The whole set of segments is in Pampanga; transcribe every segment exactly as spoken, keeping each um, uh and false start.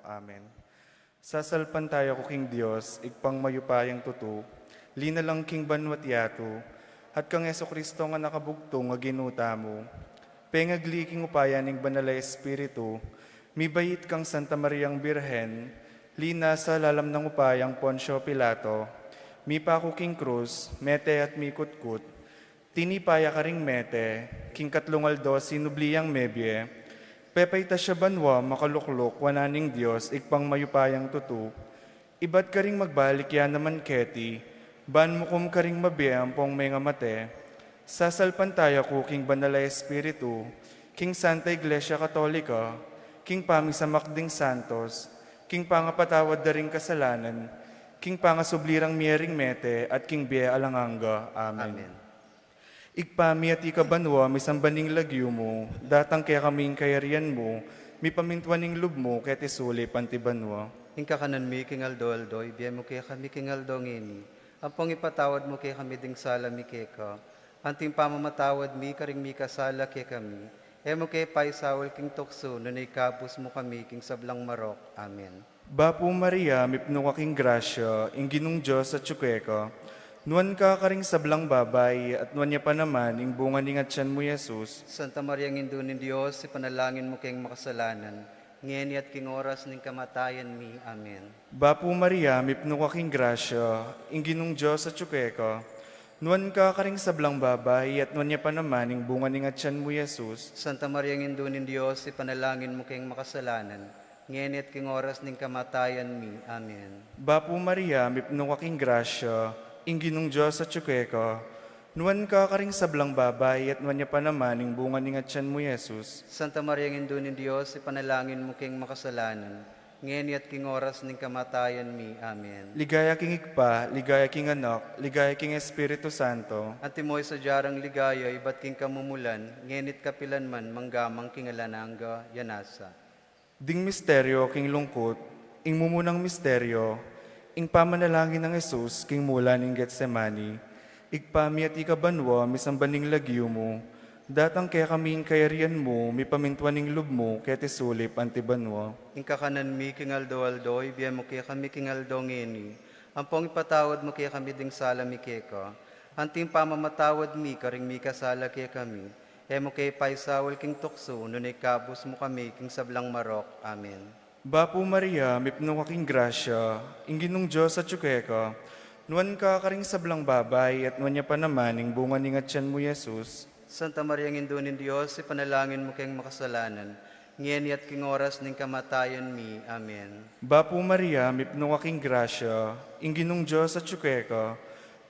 Amen. Sasalpantaya ku king Dios, Ibpang mayupayang tutu, linalang king banua't yatu, at kang Jesucristo a anak a bugtung a Ginu tamu. Pengagli king upaya ning Banal a Espiritu, mibait kang Santa Mariang Birhen, linasa lalam nang upayang Poncio Pilato, mipaku king krus, mete at mikutkut, tinipa ya karing mete, king katlung aldo sinubli yang mebie, pepaitas ya banua, makalukluk wanan ning Dios, Ibpang mayupayang tutu, ibat karing magbalik ya naman keti, ban mukum karing mabie ampong mengamate. Sasalpantaya ku king Banal a Espiritu, king Santa Iglesia Katolika, king pamisamak ding santos, king pangapatawad da ring kasalanan, king pangasubli rang mie ring mete, at king bie alang angga. Amen. Amen. Ibpa mi, atiu ka banua, misamban ing lagyu mu, datang kekami ing kayarian mu, mipamintuan ing lub mu, keti sulip anti banua. Ing kakanan mi king aldo-aldo, ibie mu kekami king aldo ngeni. Ampong ipatawad mu kekami ding sala mi keka, anti ing pamamatawad mi karing mikasala kekami. E mu ke paisaul king tuksu, nune ikabus mu kami king sablang marok. Amen. Bapu Maria, mipnu ka king grasya, ing Ginung Dios atyu keka. Nuan ka karing sablang babai, at nuan ya pa naman ing bunga ning atyan mu, Jesus. Santa Maria, Indu ning Dios, ipanalangin mu keng makasalanan, ngeni at king oras ning kamatayan mi. Amen. Bapu Maria, mipnu ka king grasya, ing Ginung Dios atyu keka. Nuan ka karing sablang babai, at nuan ya pa naman ing bunga ning atyan mu, Jesus. Santa Maria, Indu ning Dios, ipanalangin mu keng makasalanan, ngeni at king oras ning kamatayan mi. Amen. Bapu Maria, mipnu ka king grasya, ing Ginung Dios atyu keka. Nuan ka karing sablang babai, at nuan ya pa naman ing bunga ning atyan mu, Jesus. Santa Maria, Indu ning Dios, ipanalangin mu keng makasalanan, ngeni at king oras ning kamatayan mi. Amen. Ligaya king Ibpa, ligaya king Anak, ligaya king Espiritu Santo. Antimo ing sadya rang ligaya ibat king kamumulan, ngeni at kapilan man, mangga man king alang angga. Yanasa. Ding misteryo king lungkut. Ing mumunang misteryo, ing pamanalangin nang Jesus king mula ning Getsemani. Ibpa mi, atiu ka banua, misamban ing lagyu mu, datang kekami ing kayarian mu, mipamintuan ing lub mu, keti sulip anti banua. Ing kakanan mi king aldo-aldo, ibie mu kekami king aldo ngeni. Ampong ipatawad mu kekami ding sala mi keka, anti ing pamamatawad mi karing mikasala kekami. E mu ke paisaul king tuksu, nune ikabus mu kami king sablang marok. Amen. Bapu Maria, mipnu ka king grasya, ing Ginung Dios atyu keka. Nuan ka karing sablang babai, at nuan ya pa naman ing bunga ning atyan mu, Jesus. Santa Maria, Indu ning Dios, ipanalangin mu keng makasalanan, ngeni at king oras ning kamatayan mi. Amen. Bapu Maria, mipnu ka king grasya, ing Ginung Dios atyu keka.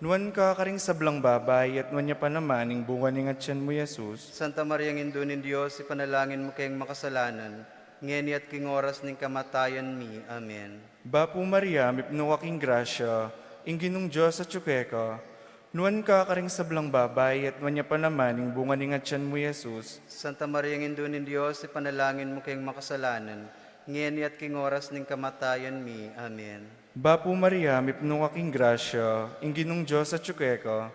Nuan ka karing sablang babai, at nuan ya pa naman ing bunga ning atyan mu, Jesus. Santa Maria, Indu ning Dios, ipanalangin mu keng makasalanan, ngeni at king oras ning kamatayan mi. Amen. Bapu Maria, mipnu ka king grasya, ing Ginung Dios atyu keka. Nuan ka karing sablang babai, at nuan ya pa naman ing bunga ning atyan mu, Jesus. Santa Maria, Indu ning Dios, ipanalangin mu keng makasalanan, ngeni at king oras ning kamatayan mi. Amen. Bapu Maria, mipnu ka king grasya, ing Ginung Dios atyu keka.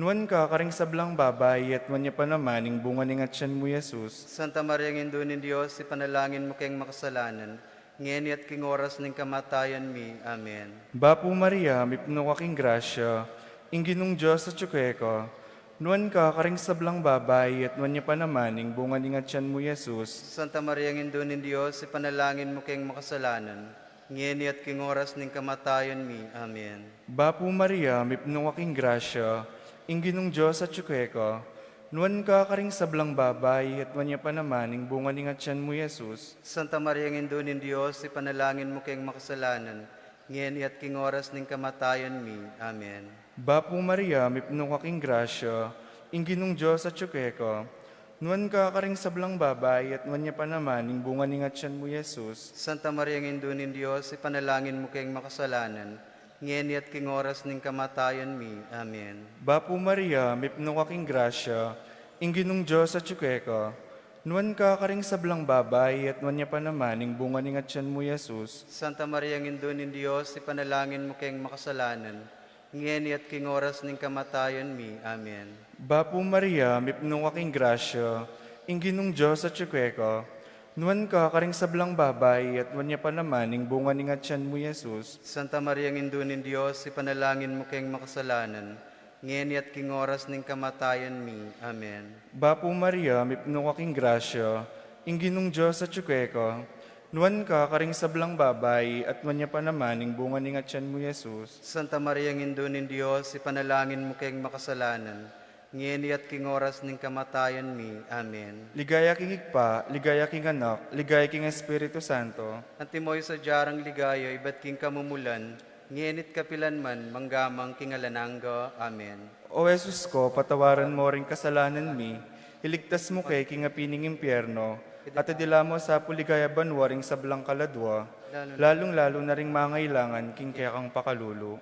Nuan ka karing sablang babai, at nuan ya pa naman ing bunga ning atyan mu, Jesus. Santa Maria, Indu ning Dios, ipanalangin mu keng makasalanan, ngeni at king oras ning kamatayan mi. Amen. Bapu Maria, mipnu ka king grasya, ing Ginung Dios atyu keka. Nuan ka karing sablang babai, at nuan ya pa naman ing bunga ning atyan mu, Jesus. Santa Maria, Indu ning Dios, ipanalangin mu keng makasalanan, ngeni at king oras ning kamatayan mi. Amen. Bapu Maria, mipnu ka king grasya, ing Ginung Dios atyu keka. Nuan ka karing sablang babai, at nuan ya pa naman ing bunga ning atyan mu, Jesus. Santa Maria, Indu ning Dios, ipanalangin mu keng makasalanan, ngeni at king oras ning kamatayan mi. Amen. Bapu Maria, mipnu ka king grasya, ing Ginung Dios atyu keka. Nuan ka karing sablang babai, at nuan ya pa naman ing bunga ning atyan mu, Jesus. Santa Maria, Indu ning Dios, ipanalangin mu keng makasalanan, ngeni at king oras ning kamatayan mi. Amen. Bapu Maria, mipnu ka king grasya, ing Ginung Dios atyu keka. Nuan ka karing sablang babai, at nuan ya pa naman ing bunga ning atyan mu, Jesus. Santa Maria, Indu ning Dios, ipanalangin mu keng makasalanan, ngeni at king oras ning kamatayan mi. Amen. Bapu Maria, mipnu ka king grasya, ing Ginung Dios atyu keka. Nuan ka karing sablang babai, at nuan ya pa naman ing bunga ning atian mu, Jesus. Santa Maria, Indu ning Dios, ipanalangin mu keng makasalanan, ngeni at king oras ning kamatayan mi. Amen. Bapu Maria, mipnu ka king grasya, ing Ginung Dios atyu keka. Nuan ka karing sablang babai, at nuan ya pa naman ing bunga ning atian mu, Jesus. Santa Maria, Indu ning Dios, ipanalangin mu keng makasalanan, ngeni at king oras ning kamatayan mi. Amen. Ligaya king Ibpa, ligaya king Anak, ligaya king Espiritu Santo. Antimo ing sadya rang ligaya ibat king kamumulan, ngeni't kapilan man, manggaman king alang angga. Amen. O Jesus ko, patawaran mo ring kasalanan mi, iligtas mu ke king api ning impyerno, at idala mo sa pu king ligaya banua ring sablang kaladua, lalung-lalu na ring mangailangan king kekang pakalulu.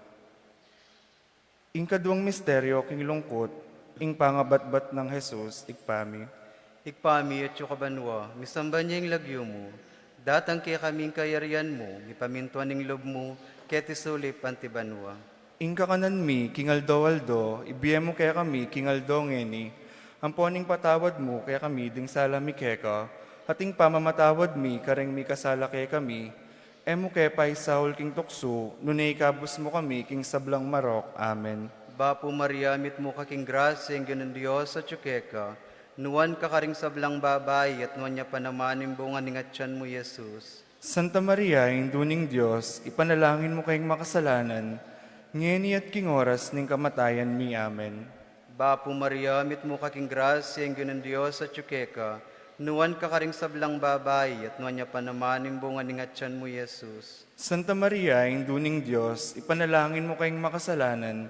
Ing kaduang misteryo king lungkut, ing pangabatbat nang Jesus. Ibpa mi. Ibpa mi, atyu ka banua, misamban ya ing lagyu mu, datang kekami ing kayarian mu, mipamintuan ing lub mu, keti sulip anti banua. Ing kakanan mi king aldo-aldo, ibie mu kekami king aldo ngeni, ampon ing patawad mu kekami ding sala mi keka, at ing pamamatawad mi kareng mikasala kekami, e mu ke paisaul king tuksu, nune ikabus mu kami king sablang marok. Amen. Bapu Maria, mitmu ka king grasya, ing Ginung Dios atyu keka, nuan ka karing sablang babai, at nuan ya pa naman ing bunga ning atian mu, Jesus. Santa Maria, Indu ning Dios, ipanalangin mu keng makasalanan, ngeni at king oras ning kamatayan mi. Amen. Bapu Maria, mitmu ka king grasya, ing Ginung Dios atyu keka, nuan ka karing sablang babai, at nuan ya pa naman ing bunga ning atian mu, Jesus. Santa Maria, Indu ning Dios, ipanalangin mu keng makasalanan,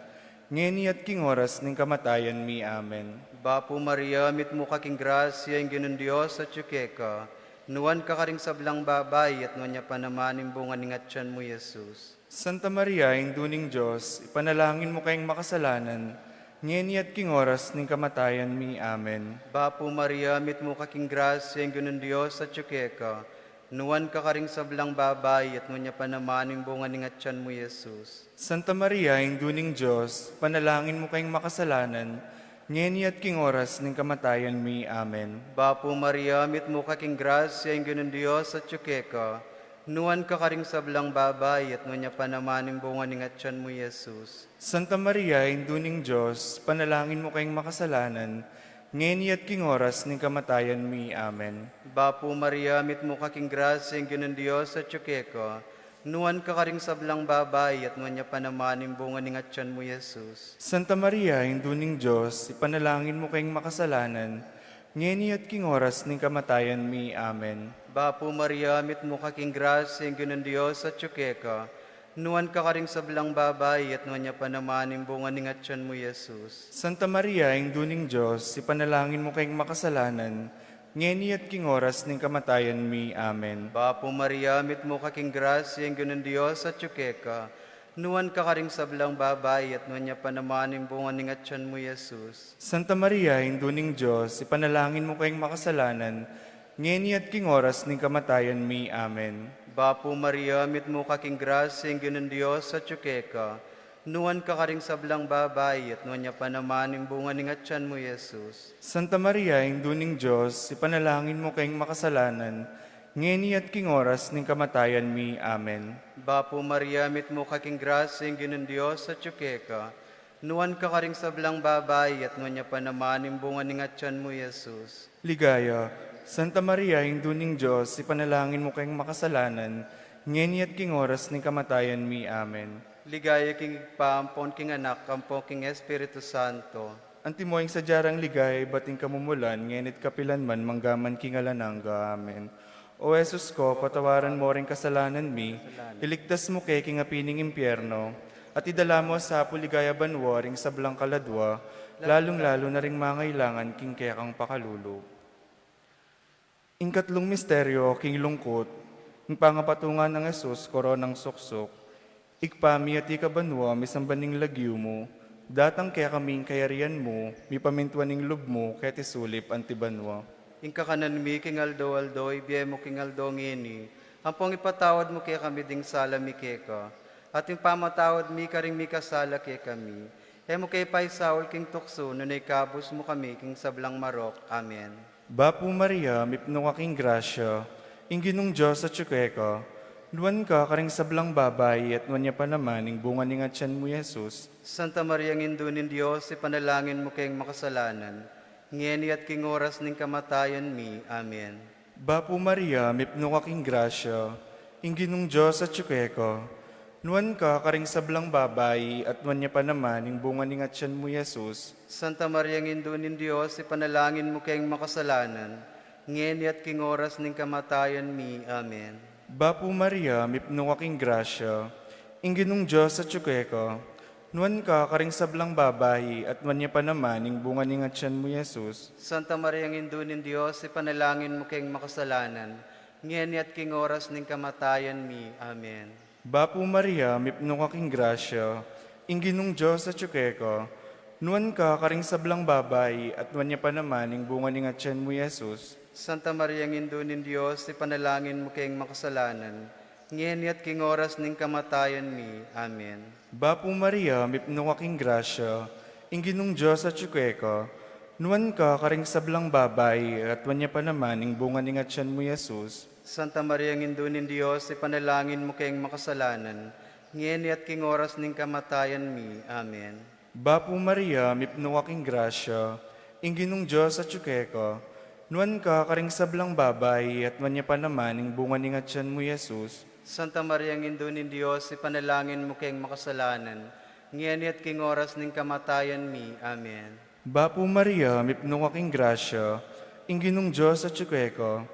ngeni at king oras ning kamatayan mi. Amen. Bapu Maria, mitmu ka king grasya, ing Ginung Dios atyu keka, nuan ka karing sablang babai, at nuan ya pa naman ing bunga ning atian mu, Jesus. Santa Maria, Indu ning Dios, ipanalangin mu keng makasalanan, ngeni at king oras ning kamatayan mi. Amen. Bapu Maria, mitmu ka king grasya, ing Ginung Dios atyu keka, nuan ka karing sablang babai, at nuan ya pa naman ing bunga ning atian mu, Jesus. Santa Maria, Indu ning Dios, ipanalangin mu keng makasalanan, ngeni at king oras ning kamatayan mi. Amen. Bapu Maria, mitmu ka king grasya, ing Ginung Dios atyu keka, nuan ka karing sablang babai, at nuan ya pa naman ing bunga ning atian mu, Jesus. Santa Maria, Indu ning Dios, ipanalangin mu keng makasalanan, ngeni at king oras ning kamatayan mi. Amen. Bapu Maria, mitmu ka king grasya, ing Ginung Dios atyu keka, nuan ka karing sablang babai, at nuan ya pa naman ing bunga ning atian mu, Jesus. Santa Maria, Indu ning Dios, ipanalangin mu keng makasalanan, ngeni at king oras ning kamatayan mi. Amen. Bapu Maria, mitmu ka king grasya, ing Ginung Dios atyu keka, nuan ka karing sablang babai, at nuan ya pa naman ing bunga ning atian mu, Jesus. Santa Maria, Indu ning Dios, ipanalangin mu keng makasalanan, ngeni at king oras ning kamatayan mi. Amen. Bapu Maria, mitmu ka king grasya, ing Ginung Dios atyu keka, nuan ka karing sablang babai, at nuan ya pa naman ing bunga ning atian mu, Jesus. Santa Maria, Indu ning Dios, ipanalangin mu keng makasalanan, ngeni at king oras ning kamatayan mi. Amen. Bapu Maria, mitmu ka king grasya, ing Ginung Dios atyu keka, nuan ka karing sablang babai, at nuan ya pa naman ing bunga ning atian mu, Jesus. Santa Maria, Indu ning Dios, ipanalangin mu keng makasalanan, ngeni at king oras ning kamatayan mi. Amen. Bapu Maria, mitmu ka king grasya, ing Ginung Dios atyu keka, nuan ka karing sablang babai, at nuan ya pa naman ing bunga ning atian mu, Jesus. Ligaya, Santa Maria, Indu ning Dios, ipanalangin mu keng makasalanan, ngeni at king oras ning kamatayan mi. Amen. Ligaya king Ibpa, ampon king Anak, ampon king Espiritu Santo. Antimo ing sadya rang ligaya ibat king kamumulan, ngeni't kapilan man, manggaman king alang angga. Amen. O Jesus ko, patawaran mo ring kasalanan mi, iligtas mu ke king api ning impyerno, at idala mo sa pu king ligaya banua ring sablang kaladua, lalung-lalu na ring mangailangan king kekang pakalulu. Ing katlung misteryo king lungkut, ing pangapatungan nang Jesus koronang suksuk. Ibpa mi, atiu ka banua, misamban ing lagyu mu, datang kekami ing kayarian mu, mipamintuan ing lub mu, keti sulip anti banua. Ing kakanan mi king aldo-aldo, ibie mu king aldo ngeni, ampon ipatawad mu kekami ding sala mi keka, at ing pamatawad mi karing mikasala kekami. E mu ke paisaul king tuksu, nune ikabus mu kami king sablang marok. Amen. Bapu Maria, mipnu ka king grasya, Ing Ginung Dios atyu keka, nuan ka karing sablang babai, at nuan ya pa naman ing bunga ning atyan mu, Jesus. Santa Maria, Indu ning Dios, ipanalangin mu keng makasalanan, ngeni at king oras ning kamatayan mi. Amen. Bapu Maria, mipnu ka king grasya, ing Ginung Dios atyu keka, nuan ka karing sablang babai, at nuan ya pa naman ing bunga ning atyan mu, Jesus. Santa Maria, Indu ning Dios, ipanalangin mu keng makasalanan, ngeni at king oras ning kamatayan mi. Amen. Bapu Maria, mipnu ka king grasya, ing Ginung Dios atyu keka, nuan ka karing sablang babai, at nuan ya pa naman ing bunga ning atyan mu, Jesus. Santa Maria, Indu ning Dios, ipanalangin mu keng makasalanan, ngeni at king oras ning kamatayan mi. Amen. Bapu Maria, mipnu ka king grasya, ing Ginung Dios atyu keka, nuan ka karing sablang babai, at nuan ya pa naman ing bunga ning atyan mu, Jesus. Santa Maria, Indu ning Dios, ipanalangin mu keng makasalanan, ngeni at king oras ning kamatayan mi. Amen. Bapu Maria, mipnu ka king grasya, ing Ginung Dios atyu keka, nuan ka karing sablang babai, at nuan ya pa naman ing bunga ning atyan mu, Jesus. Santa Maria, Indu ning Dios, ipanalangin mu keng makasalanan, ngeni at king oras ning kamatayan mi. Amen. Bapu Maria, mipnu ka king grasya, ing Ginung Dios atyu keka, nuan ka karing sablang babai, at nuan ya pa naman ing bunga ning atyan mu, Jesus. Santa Maria, Indu ning Dios, ipanalangin mu keng makasalanan, ngeni at king oras ning kamatayan mi. Amen. Bapu Maria, mipnu ka king grasya, ing Ginung Dios atyu keka,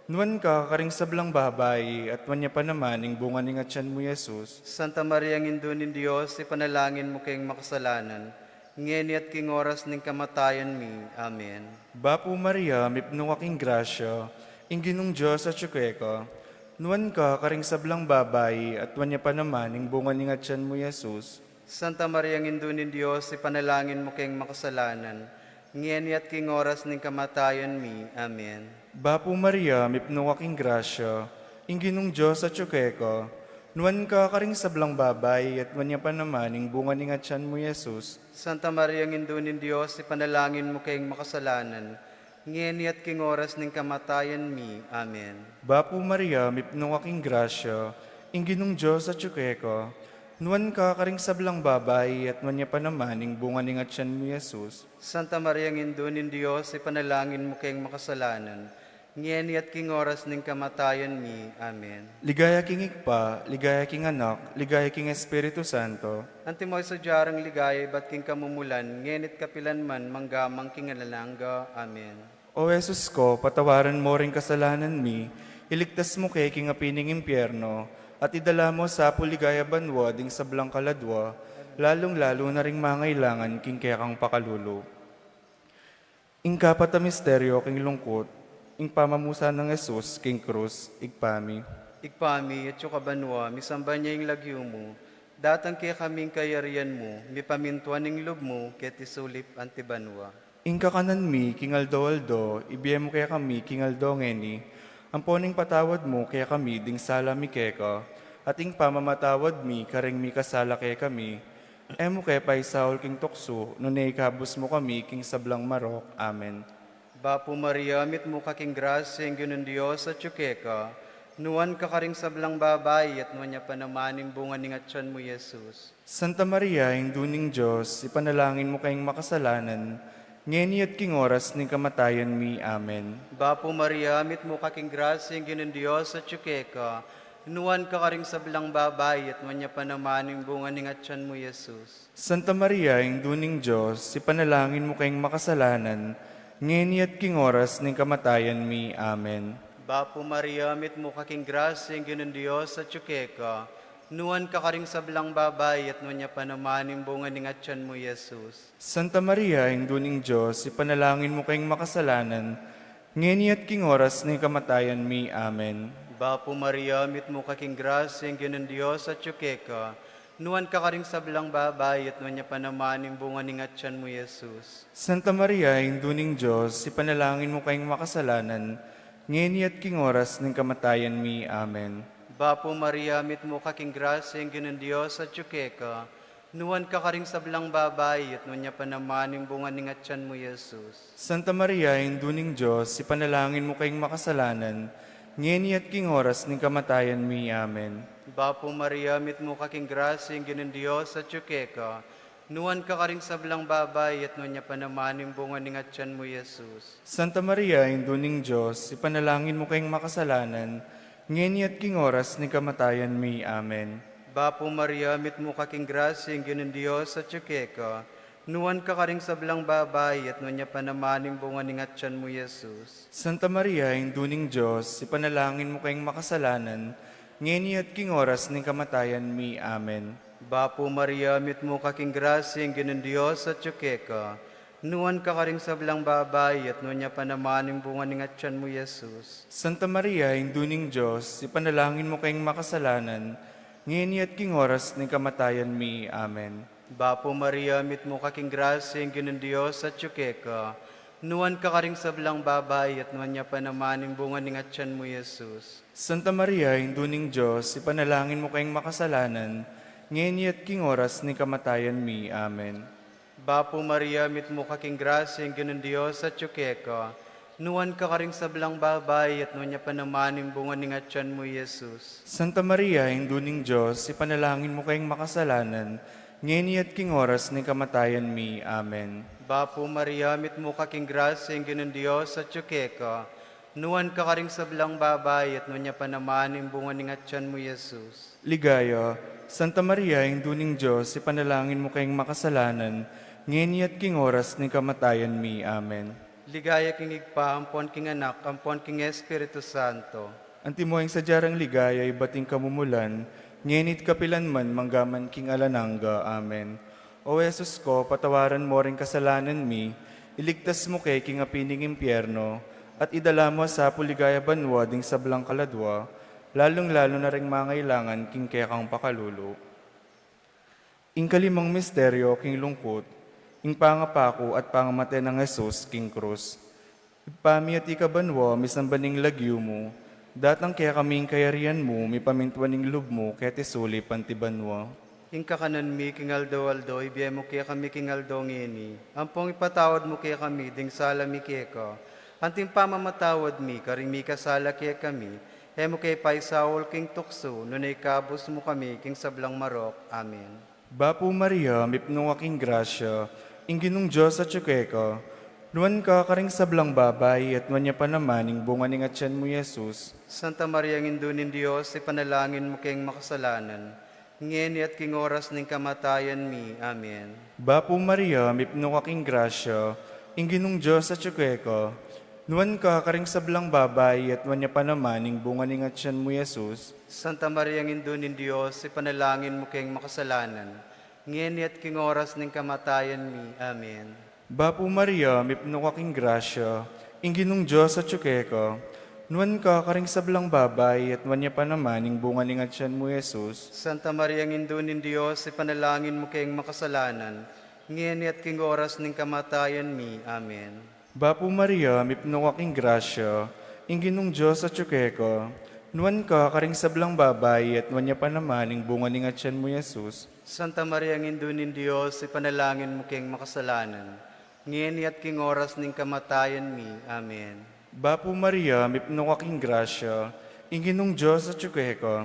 nuan ka karing sablang babai, at nuan ya pa naman ing bunga ning atyan mu, Jesus. Santa Maria, Indu ning Dios, ipanalangin mu keng makasalanan, ngeni at king oras ning kamatayan mi. Amen. Bapu Maria, mipnu ka king grasya, ing Ginung Dios atyu keka, nuan ka karing sablang babai, at nuan ya pa naman ing bunga ning atyan mu, Jesus. Santa Maria, Indu ning Dios, ipanalangin mu keng makasalanan, ngeni at king oras ning kamatayan mi. Amen. Bapu Maria, mipnu ka king grasya, ing Ginung Dios atyu keka, nuan ka karing sablang babai, at nuan ya pa naman ing bunga ning atyan mu, Jesus. Santa Maria, Indu ning Dios, ipanalangin mu keng makasalanan, ngeni at king oras ning kamatayan mi. Amen. Bapu Maria, mipnu ka king grasya, ing Ginung Dios atyu keka, nuan ka karing sablang babai, at nuan ya pa naman ing bunga ning atyan mu, Jesus. Santa Maria, Indu ning Dios, ipanalangin mu keng makasalanan, ngeni at king oras ning kamatayan mi. Amen. Ligaya king Ibpa, ligaya king Anak, ligaya king Espiritu Santo. Antimo ing sadya rang ligaya ibat king kamumulan, ngeni't kapilan man, mangga man king alang angga. Amen. O Jesus ko, patawaran mo ring kasalanan mi, iligtas mu ke king api ning impyerno, at idala mo sa pu ligaya banua ding sablang kaladua, lalung-lalu na ring mangailangan king kekang pakalulu. Ing kapat a misteryo king lungkut, ing pamamusan nang Jesus king krus. Ibpa mi. Ibpa mi, atsu ka banua, misamban ya ing lagyu mu, datang kekami ing kayarian mu, mipamintuan ing lub mu keti sulip anti banua. Ing kakanan mi king aldo-aldo, ibie mu kekami king aldo ngeni, ampo ing patawad mu kekami ding sala mi keka, at ing pamamatawad mi karing mikasala kekami, e mu ke paisaul king tuksu, nune ikabus mu kami king sablang marok. Amen. Bapu Maria, mitmu ka king grasya, ing Ginung Dios atyu keka, nuan ka karing sablang babai, at nuan ya pa naman ing bunga ning atyan mu, Jesus. Santa Maria, Indu ning Dios, ipanalangin mu keng makasalanan, ngeni at king oras ning kamatayan mi. Amen. Bapu Maria, mitmu ka king grasya, ing Ginung Dios atyu keka, nuan ka karing sablang babai, at nuan ya pa naman ing bunga ning atyan mu, Jesus. Santa Maria, Indu ning Dios, ipanalangin mu keng makasalanan, ngeni at king oras ning kamatayan mi. Amen. Bapu Maria, mitmu ka king grasya, ing Ginung Dios atyu keka, nuan ka karing sablang babai, at nuan ya pa naman ing bunga ning atyan mu, Jesus. Santa Maria, Indu ning Dios, ipanalangin mu keng makasalanan, ngeni at king oras ning kamatayan mi. Amen. Bapu Maria, mitmu ka king grasya, ing Ginung Dios atyu keka, nuan ka karing sablang babai, at nuan ya pa naman ing bunga ning atyan mu, Jesus. Santa Maria, Indu ning Dios, ipanalangin mu keng makasalanan, ngeni at king oras ning kamatayan mi. Amen. Bapu Maria, mitmu ka king grasya, ing Ginung Dios atyu keka, nuan ka karing sablang babai, at nuan ya pa naman ing bunga ning atyan mu, Jesus. Santa Maria, Indu ning Dios, ipanalangin mu keng makasalanan, ngeni at king oras ning kamatayan mi. Amen. Bapu Maria, mitmu ka king grasya, ing Ginung Dios atyu keka. Nuan ka karing sablang babai, at nuan ya pa naman ing bunga ning atyan mu, Jesus. Santa Maria, Indu ning Dios, ipanalangin mu keng makasalanan, ngeni at king oras ning kamatayan mi. Amen. Bapu Maria, mitmu ka king grasya, ing Ginung Dios atyu keka. Nuan ka karing sablang babai, at nuan ya pa naman ing bunga ning atyan mu, Jesus. Santa Maria, Indu ning Dios, ipanalangin mu keng makasalanan, ngeni at king oras ning kamatayan mi. Amen. Bapu Maria, mitmu ka king grasya, ing Ginung Dios atyu keka. Nuan ka karing sablang babai, at nuan ya pa naman ing bunga ning atyan mu, Jesus. Santa Maria, Indu ning Dios, ipanalangin mu keng makasalanan, ngeni at king oras ning kamatayan mi. Amen. Bapu Maria, mitmu ka king grasya, ing Ginung Dios atyu keka. Nuan ka karing sablang babai, at nuan ya pa naman ing bunga ning atyan mu, Jesus. Santa Maria, Indu ning Dios, ipanalangin mu keng makasalanan, ngeni at king oras ning kamatayan mi. Amen. Bapu Maria, mitmu ka king grasya, ing Ginung Dios atyu keka. Nuan ka karing sablang babai, at nuan ya pa naman ing bunga ning atyan mu, Jesus. Santa Maria, Indu ning Dios, ipanalangin mu keng makasalanan, ngeni at king oras ning kamatayan mi. Amen. Bapu Maria, mitmu ka king grasya, ing Ginung Dios atyu keka. Nuan ka karing sablang babai, at nuan ya pa naman ing bunga ning atyan mu, Jesus. Ligaya, Santa Maria, Indu ning Dios, ipanalangin mu keng makasalanan, ngeni at king oras ning kamatayan mi. Amen. Ligaya king Ibpa, ampon king Anak, ampon king Espiritu Santo. Antimo ing sadya rang ligaya ibat king kamumulan, ngeni at kapilan man, manggaman king alang angga. Amen. O Jesus ko, patawaran mu ring kasalanan mi, iligtas mu ke king api ning impyerno, at idala mu sa pu king ligaya banua ding sablang kaladua, lalung-lalu na ring mangailangan king kekang pakalulu. Ing kalimang misteryo king lungkut, ing pangapaku at pangamate nang Jesus king krus. Ibpa mi atyu ka banua, misamban ing lagyu mu, datang kekami ing kayarian mu, mipamintuan ing lub mu keti sulip anti banua. Ing kakanan mi king aldo-aldo ibie mu kekami king aldo ngeni. Ampon ipatawad mu kekami ding sala mi keka, anti ing pamamatawad mi karing mikasala kekami. E mu ke paisaul king tuksu, nune ikabus mu kami king sablang marok. Amen. Bapu Maria, mipnu ka king grasya, ing Ginung Dios atyu keka. Nuan ka karing sablang babai, at nuan ya pa naman ing bunga ning atyan mu, Jesus. Santa Maria, Indu ning Dios, ipanalangin mu keng makasalanan, ngeni at king oras ning kamatayan mi. Amen. Bapu Maria, mipnu ka king grasya, ing Ginung Dios atyu keka. Nuan ka karing sablang babai, at nuan ya pa naman ing bunga ning atyan mu, Jesus. Santa Maria, Indu ning Dios, ipanalangin mu keng makasalanan, ngeni at king oras ning kamatayan mi. Amen. Bapu Maria, mipnu ka king grasya, ing Ginung Dios atyu keka. Nuan ka karing sablang babai, at nuan ya pa naman ing bunga ning atyan mu, Jesus. Santa Maria, Indu ning Dios, ipanalangin mu keng makasalanan, ngeni at king oras ning kamatayan mi. Amen. Bapu Maria, mipnu ka king grasya, ing Ginung Dios atyu keka. Nuan ka karing sablang babai, at nuan ya pa naman ing bunga ning atyan mu, Jesus. Santa Maria, Indu ning Dios, ipanalangin mu keng makasalanan, ngeni at king oras ning kamatayan mi. Amen. Bapu Maria, mipnu ka king grasya, ing Ginung Dios atyu keka.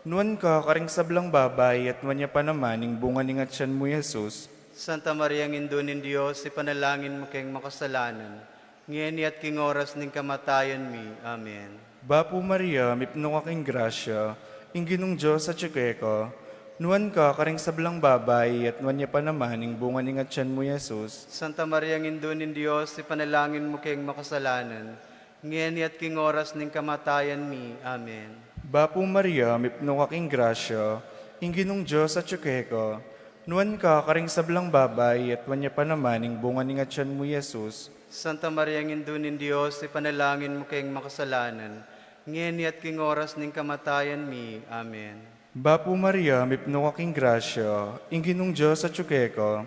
Nuan ka karing sablang babai, at nuan ya pa naman ing bunga ning atyan mu, Jesus. Santa Maria, Indu ning Dios, ipanalangin mu keng makasalanan, ngeni at king oras ning kamatayan mi. Amen. Bapu Maria, mipnu ka king grasya, ing Ginung Dios atyu keka. Nuan ka karing sablang babai, at nuan ya pa naman ing bunga ning atyan mu, Jesus. Santa Maria, Indu ning Dios, ipanalangin mu keng makasalanan, ngeni at king oras ning kamatayan mi. Amen. Bapu Maria, mipnu ka king grasya, ing Ginung Dios atyu keka. Nuan ka karing sablang babai, at nuan ya pa naman ing bunga ning atyan mu, Jesus. Santa Maria, Indu ning Dios, ipanalangin mu keng makasalanan, ngeni at king oras ning kamatayan mi. Amen. Bapu Maria, mipnu ka king grasya, ing Ginung Dios atyu keka.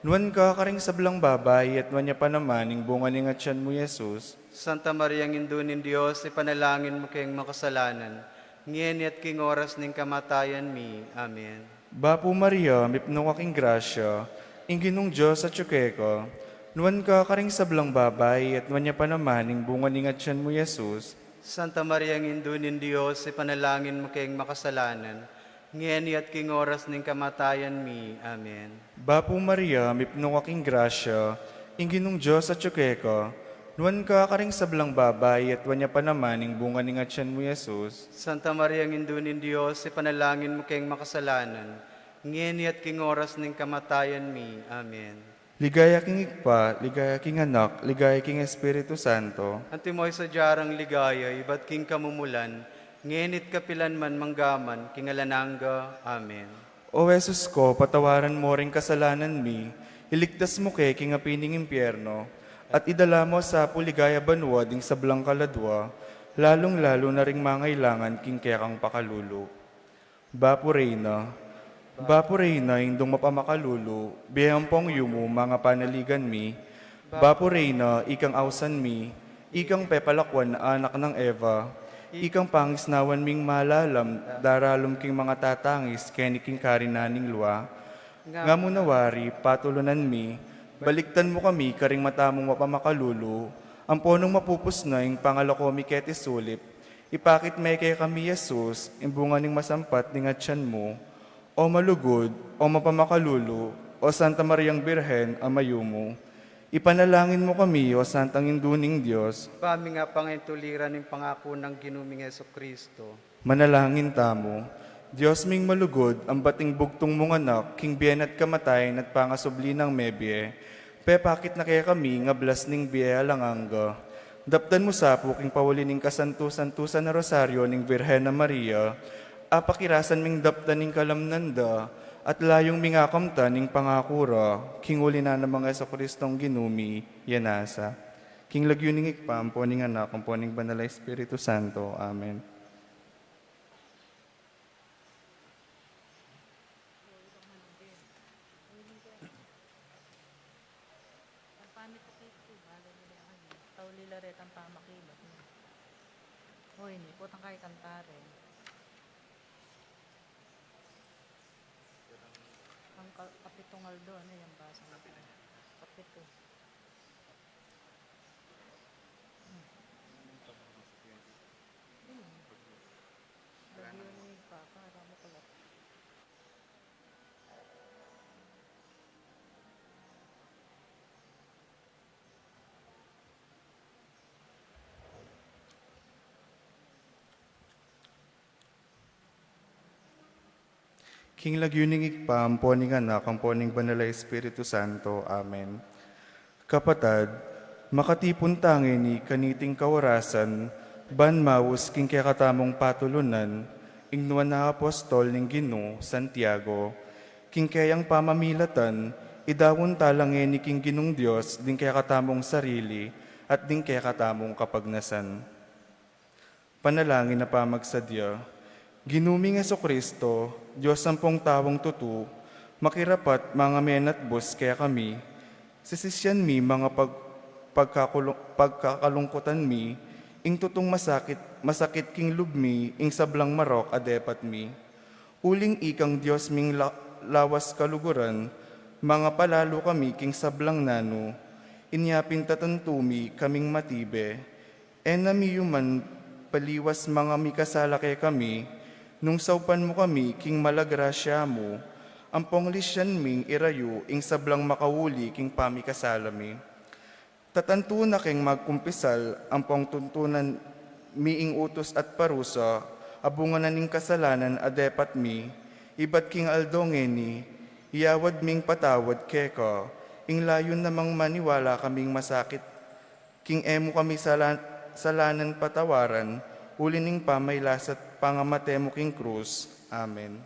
Nuan ka karing sablang babai, at nuan ya pa naman ing bunga ning atyan mu, Jesus. Santa Maria, Indu ning Dios, ipanalangin mu keng makasalanan, ngeni at king oras ning kamatayan mi. Amen. Bapu Maria, mipnu ka king grasya, ing Ginung Dios atyu keka. Nuan ka karing sablang babai, at nuan ya pa naman ing bunga ning atyan mu, Jesus. Santa Maria, Indu ning Dios, ipanalangin mu keng makasalanan, ngeni at king oras ning kamatayan mi. Amen. Bapu Maria, mipnu ka king grasya, ing Ginung Dios atyu keka, nuan ka karing sablang babai, at nuan ya pa naman ing bunga ning atyan mu, Jesus. Santa Maria, Indu ning Dios, ipanalangin mu keng makasalanan, ngeni at king oras ning kamatayan mi. Amen. Ligaya king Ibpa, ligaya king Anak, ligaya king Espiritu Santo. Antimo ing sadya rang ligaya, ibat king kamumulan, ngeni't kapilan man, manggaman king alang angga. Amen. O Jesus ko, patawaran mo ring kasalanan mi, iligtas mu ke king api ning impyerno, at idala mu sa pu king ligaya banua ding sablang kaladua, lalung-lalu na ring mangailangan king kekang pakalulu. Bapu Reyna, Bapu Reyna, Indung mapamakalulu, bie ampong yumu, manga panaligan mi. Bapu Reyna, ikang ausan mi, ikang pepalakuan, anak nang Eva, ikang pangisnawan ming malalam, daralum king mangatatangis, keni king karinan ning lua. Nga mu na wari, patulunan mi, baliktan mu kami karing mata mung mapamakalulu, ampo nung mapupus na ing pangalako mi keti sulip, ipakit me kekami i Jesus, ing bunga ning masampat ning atyan mu. O malugud, o mapamakalulu, o Santa Mariang Birhen a mayumu, ipanalangin mu kami, o Santang Indu ning Dios. Ba ming pangintuliran ing pangaku nang Ginu ming Jesucristo. Manalangin tamu. Dios ming malugud, ambating bugtung mung Anak, king bie na't kamatayan at pangasubli nang mebie, pepakit na kekami ing ablas ning bie alang angga. Daptan mu sa pu king pauli ning kasantu-santusan a Rosario ning Birhen a Maria, apakirasan ming daptan ing kalamnan da, at layung ming akamtan ing pangaku ra, king uli na namang Jesucristong Ginu mi. Yana sa. King lagyu ning Ibpa, ampo ning Anak, ampo ning Banal a Espiritu Santo. Amen. Tampani po kay ku, bale nila yan. Tauli la re, tampamakibat na. Hoy, ni, putang kay kantare. Ang ka-, kapitong aldo, ano yung basa na? Kapito. Hmm. Lagyan ni Papa, para makulat. King lagyu ning Ibpa, ampo ning Anak, ampo ning Banal a Espiritu Santo. Amen. Kapatad, makatipun ta ngeni kaniting kawarasan, ban maus king kekatamung patulunan, ing nuan a apostol ning Ginu, Santiago. King keyang pamamilatan, idaun ta la ngeni king Ginung Dios ding kekatamung sarili at ding kekatamung kapagnasan. Panalangin a pamagsadya. Ginu ming Jesucristo, Dios ampong taung tutu, makirapat, mangamenatbus kekami, sisisyan mi, manga pag-, pagkakulu-, pagkakalungkutan mi, ing tutung masakit, masakit king lub mi, ing sablang marok a depat mi. Uling ikang Dios ming la-, lawas kaluguran, mangapalalu kami king sablang nanu, inya pin tatantu mi kaming matibe. E na mi yuman paliwas manga mikasala kekami, nung saupan mu kami king mala grasya mu, ampong lisyan ming irayu ing sablang makauli king pamikasala mi. Tatantu na keng magkumpisal, ampong tuntunan mi ing utus at parusa, a bunga na ning kasalanan a depat mi, ibat king aldo ngeni, iyawad ming patawad keka, ing layun namang maniwala kaming masakit king e mu kami sala-, salanan patawaran, uli ning pamailas at pangamate mu king krus. Amen.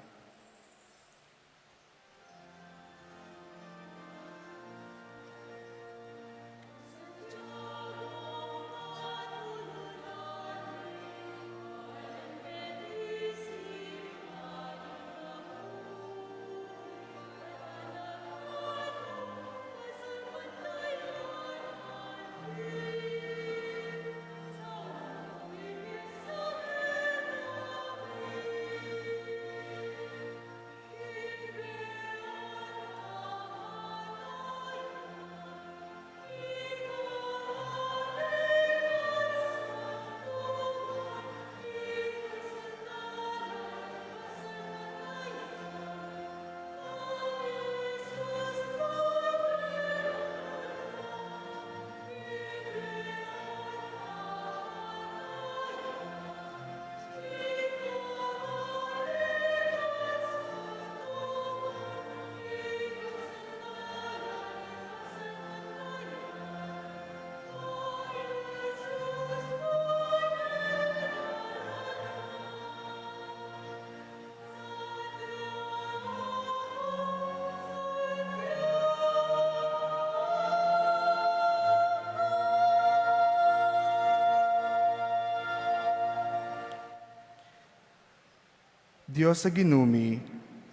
Dios a Ginu mi,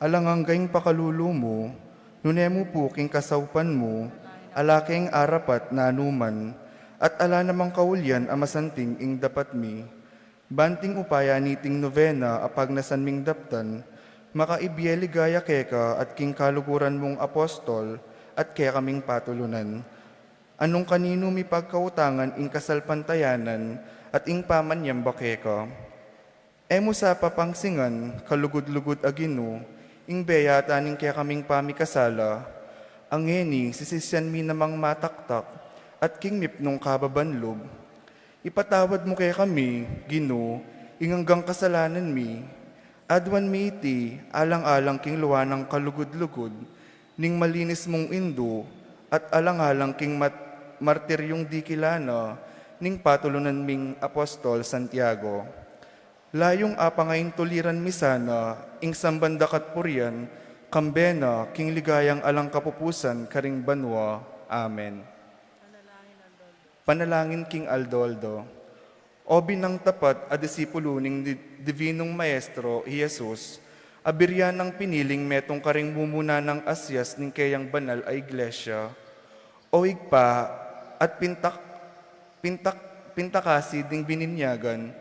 alang angga ing pakalulu mu, nune mu pu king kasaupan mu, ala keng arapat nanu man, at ala namang kaulyan a masanting ing dapat mi. Ban king upaya niting nobena a pagnasan ming daptan, makaibie ligaya keka at king kaluguran mung apostol at kekaming patulunan. Anung kaninu mi pagkautangan ing kasalpantayanan at ing pamanyamba keka. E mu sa papangsingan, kalugud-lugud a Ginu, ing beyatan ning kekaming pamikasala, a ngeni sisisyan mi namang mataktak at king mipnung kababan lub. Ipatawad mu kekami, Ginu, ing anggang kasalanan mi. Aduan mi iti alang-alang king lua nang kalugud-lugud ning malinis mung Indu at alang-alang king mat-, martiryung dikilan na ning patulunan ming Apostol Santiago. Layung apangaintuliran mi sana ing samban da kat purian, kambe na king ligayang alang kapupusan karing banua. Amen. Panalangin king aldo-aldo. O binang tapat a disipulu ning di-, Divinung Maestro, i Jesus, a birian nang piniling metung karing mumuna nang asias ning keyang banal a iglesia. O Ibpa, at pintak-, pintak-, pintakasi ding bininyagan,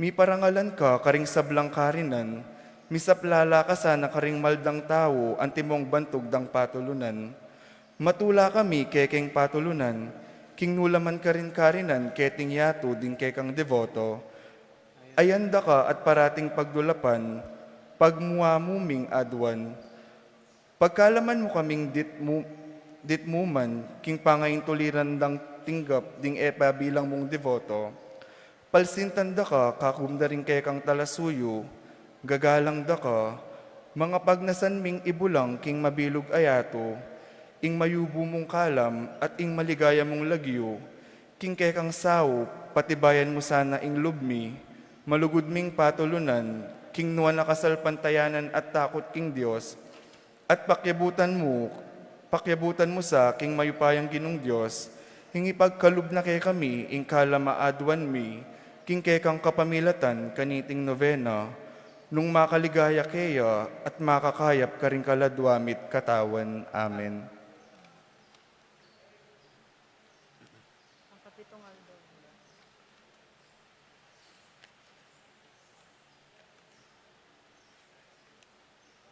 miparangalan ka karing sablang karinan, misaplala ka sana karing maldang tau antimong bantug dang patulunan. Matula kami kekeng patulunan, king nulaman karin karinan keting yatu ding kekang deboto. Ayan da ka at parating pagdulapan, pagmua mu ming aduan. Pagkalaman mu kaming dit mu, dit mu man, king pangaintuliran dang tinggap ding e pa bilang mung deboto. Palsintan da ka, kakum da ring kekang talasuyu, gagalang da ka, mangapagnasan ming ibulang king mabilug a yatu, ing mayubu mung kalam at ing maligaya mung lagyu, king kekang saup, patibayan mu sana ing lub mi, malugud ming patulunan, king nuan a kasalpantayanan at takut king Dios, at pakyabutan mu, pakyabutan mu sa king mayupayang Ginung Dios, ing ipagkalub na kekami ing kalam a aduan mi, king kekang kapamilatan kaniting nobena, nung makaligaya keya at makakayap karing kaladua mit katawan. Amen. Ang kapitong aldo.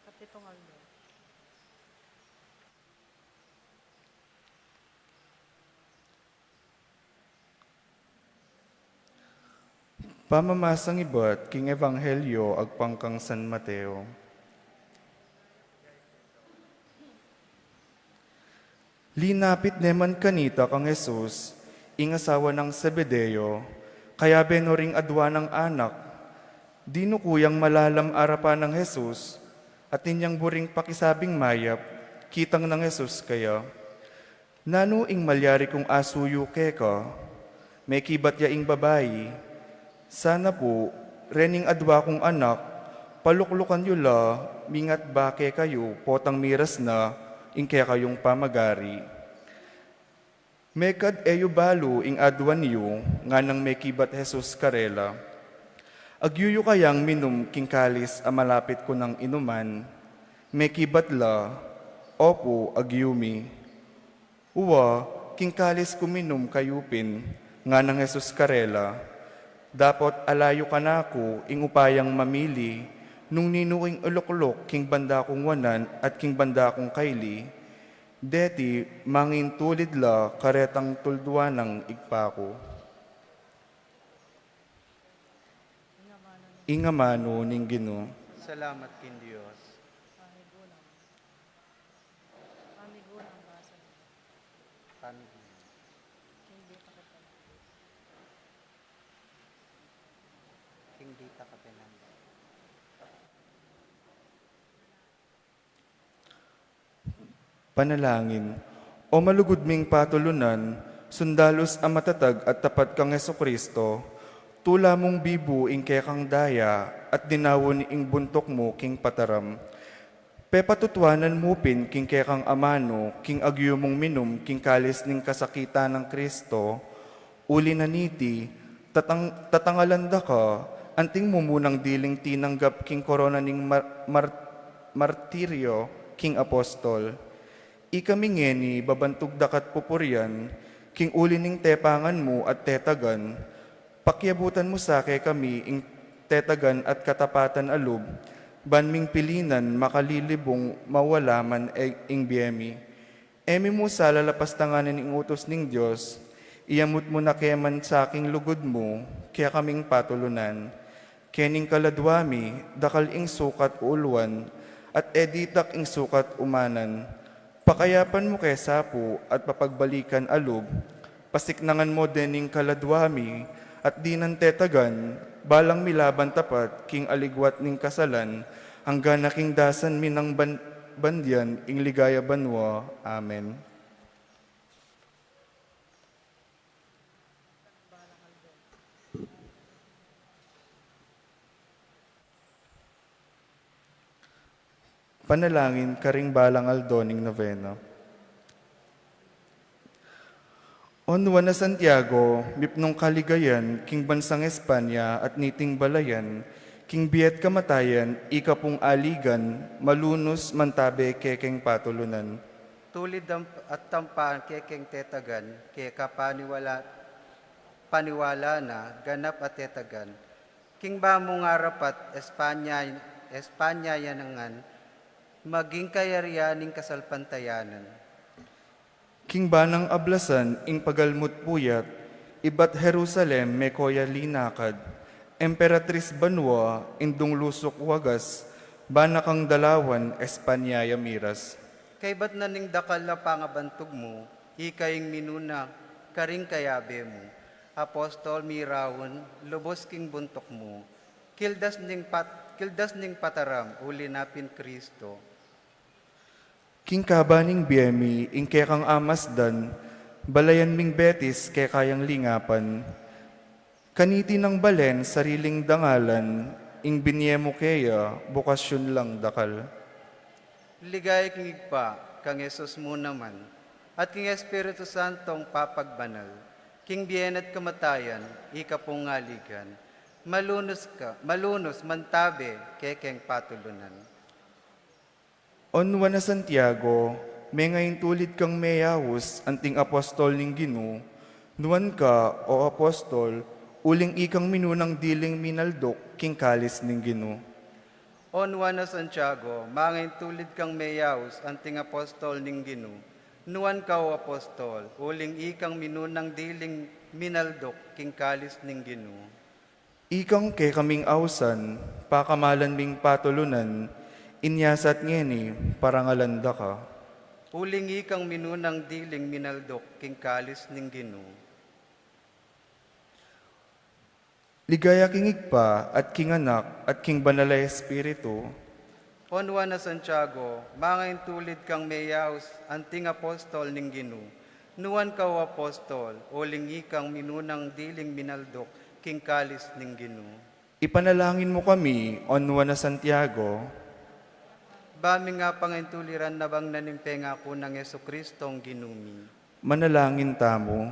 Kapitong aldo. Pamamasang ibat king Ebanghelyo agpang kang San Mateo. Linapit ne man kanita kang Jesus, ing asawa nang Zebedeo, kayabe no ring adua nang anak. Dinuku yang malalam arapan nang Jesus, at inyang buring pakisabing mayap, kitang nang Jesus kaya, "Nanu ing malyari kung asuyu keka?" Mekibat ya ing babai, "Sana pu, rening adua kung anak, paluklukan yu la, mingat ba kekayu, potang miras na ing kekayung pamagari." "Mekad e yu balu ing aduan yu," nganang mekibat Jesus karela. "Agyu yu kayang minum king kalis a malapit ku nang inuman?" Mekibat la, "Opu, agyu mi." "Uwa, king kalis ku minum kayu pin," nganang Jesus karela. "Dapot alayu kanaku ing upayang mamili, nung ninu ing ilukluk king banda kung wanan at king banda kung kaili, deti mangintulid la karetang tulduan nang Ibpa ku." Ing amanu ning Ginu. Salamat king Dios. Pamig-, king dita ka pinanda. Panalangin. O malugud ming patulunan, sundalus a matatag at tapat kang Jesucristo, tula mung bibu ing kekang daya at dinaun ing buntuk mu king pataram. Pepatutuanan mu pin king kekang amanu, king agyu mung minum king kalis ning kasakitan nang Cristo, uli na niti, tatang-, tatangalan da ka, Anting mumunang diling tinanggap king korona ning mar-, mar-, martiryo king apostol. Ikami ngeni babantug da ka at pupurian, king uli ning tepangan mu at tetagan, pakiabutan mu sa kekami ing tetagan at katapatan a lub, ban ming pilinan makalilibung mawala man e-, ing bie mi. E mi mu sa lalapastanganan ing utus ning Dios, iyamut mu na ke man sa king lugud mu, kekaming patulunan. Kening kaladwa mi, dakal ing sukat uluan, at e ditak ing sukat umanan. Pakayapan mu ke sa pu at papagbalikan a lub, pasiknangan mu dening kaladwa mi, at dinan tetagan, balang milaban tapat king aligwat ning kasalan, angga na king dasan mi nang ban-, bandian ing ligaya banua. Amen. Panalangin karing balang aldo ning novena. O Nuan a Santiago, mipnung kaligayan king bansang Espanya at niting balayan, king bie at kamatayan, ika pung aligan, malunus, mantabe, kekeng patulunan. Tulid dam-, at tampan kekeng tetagan, keka paniwala, paniwala na, ganap at tetagan. King bamung arapat, Espanya, Espanya ya ngan, maging kayarian ning kasalpantayanan. King banang ablasan ing pagalmut puyat, ibat Jerusalem me ko ya linakad, Emperatris banua, indung lusuk wagas, bana kang dalawan, Espanya ya miras. Kaybat na ning dakal a pangabantug mu, ika ing minuna karing kayabe mu, apostol miraun, lubus king buntuk mu, kildas ning pat-, kildas ning pataram, uli na pin Kristo. King kaba ning bie mi, ing kekang amasdan, balayan ming Betis, keka yang lingapan. Kaniti nang balen, sariling dangalan, ing binie mu keya, bukasyun lang dakal. Ligaya king Ibpa, kang Jesus mu naman, at king Espiritu Santong papagbanal, king bie na at kamatayan, ika pung aligan, malunus ka, malunus, mantabe, kekeng patulunan. O Nuan a Santiago, mengaintulid kang meyaus anting apostol ning Ginu, nuan ka, o apostol, uling ikang minunang diling minalduk king kalis ning Ginu. O Nuan a Santiago, mengaintulid kang meyaus anting apostol ning Ginu, nuan ka, o apostol, uling ikang minunang diling minalduk king kalis ning Ginu. Ikang kekaming ausan, pakamalan ming patulunan, inya sa at ngeni, parangalan da ka. Uling ikang minunang diling minalduk king kalis ning Ginu. Ligaya king Ibpa, at king Anak, at king Banal a Espiritu. O Nuan a Santiago, mengaintulid kang meyaus anting apostol ning Ginu, nuan ka, o apostol, uling ikang minunang diling minalduk king kalis ning Ginu. Ipanalangin mu kami, o Nuan a Santiago. Ba ming apangaintuliran nabang na ning pengaku nang Jesucristong Ginu mi. Manalangin tamu.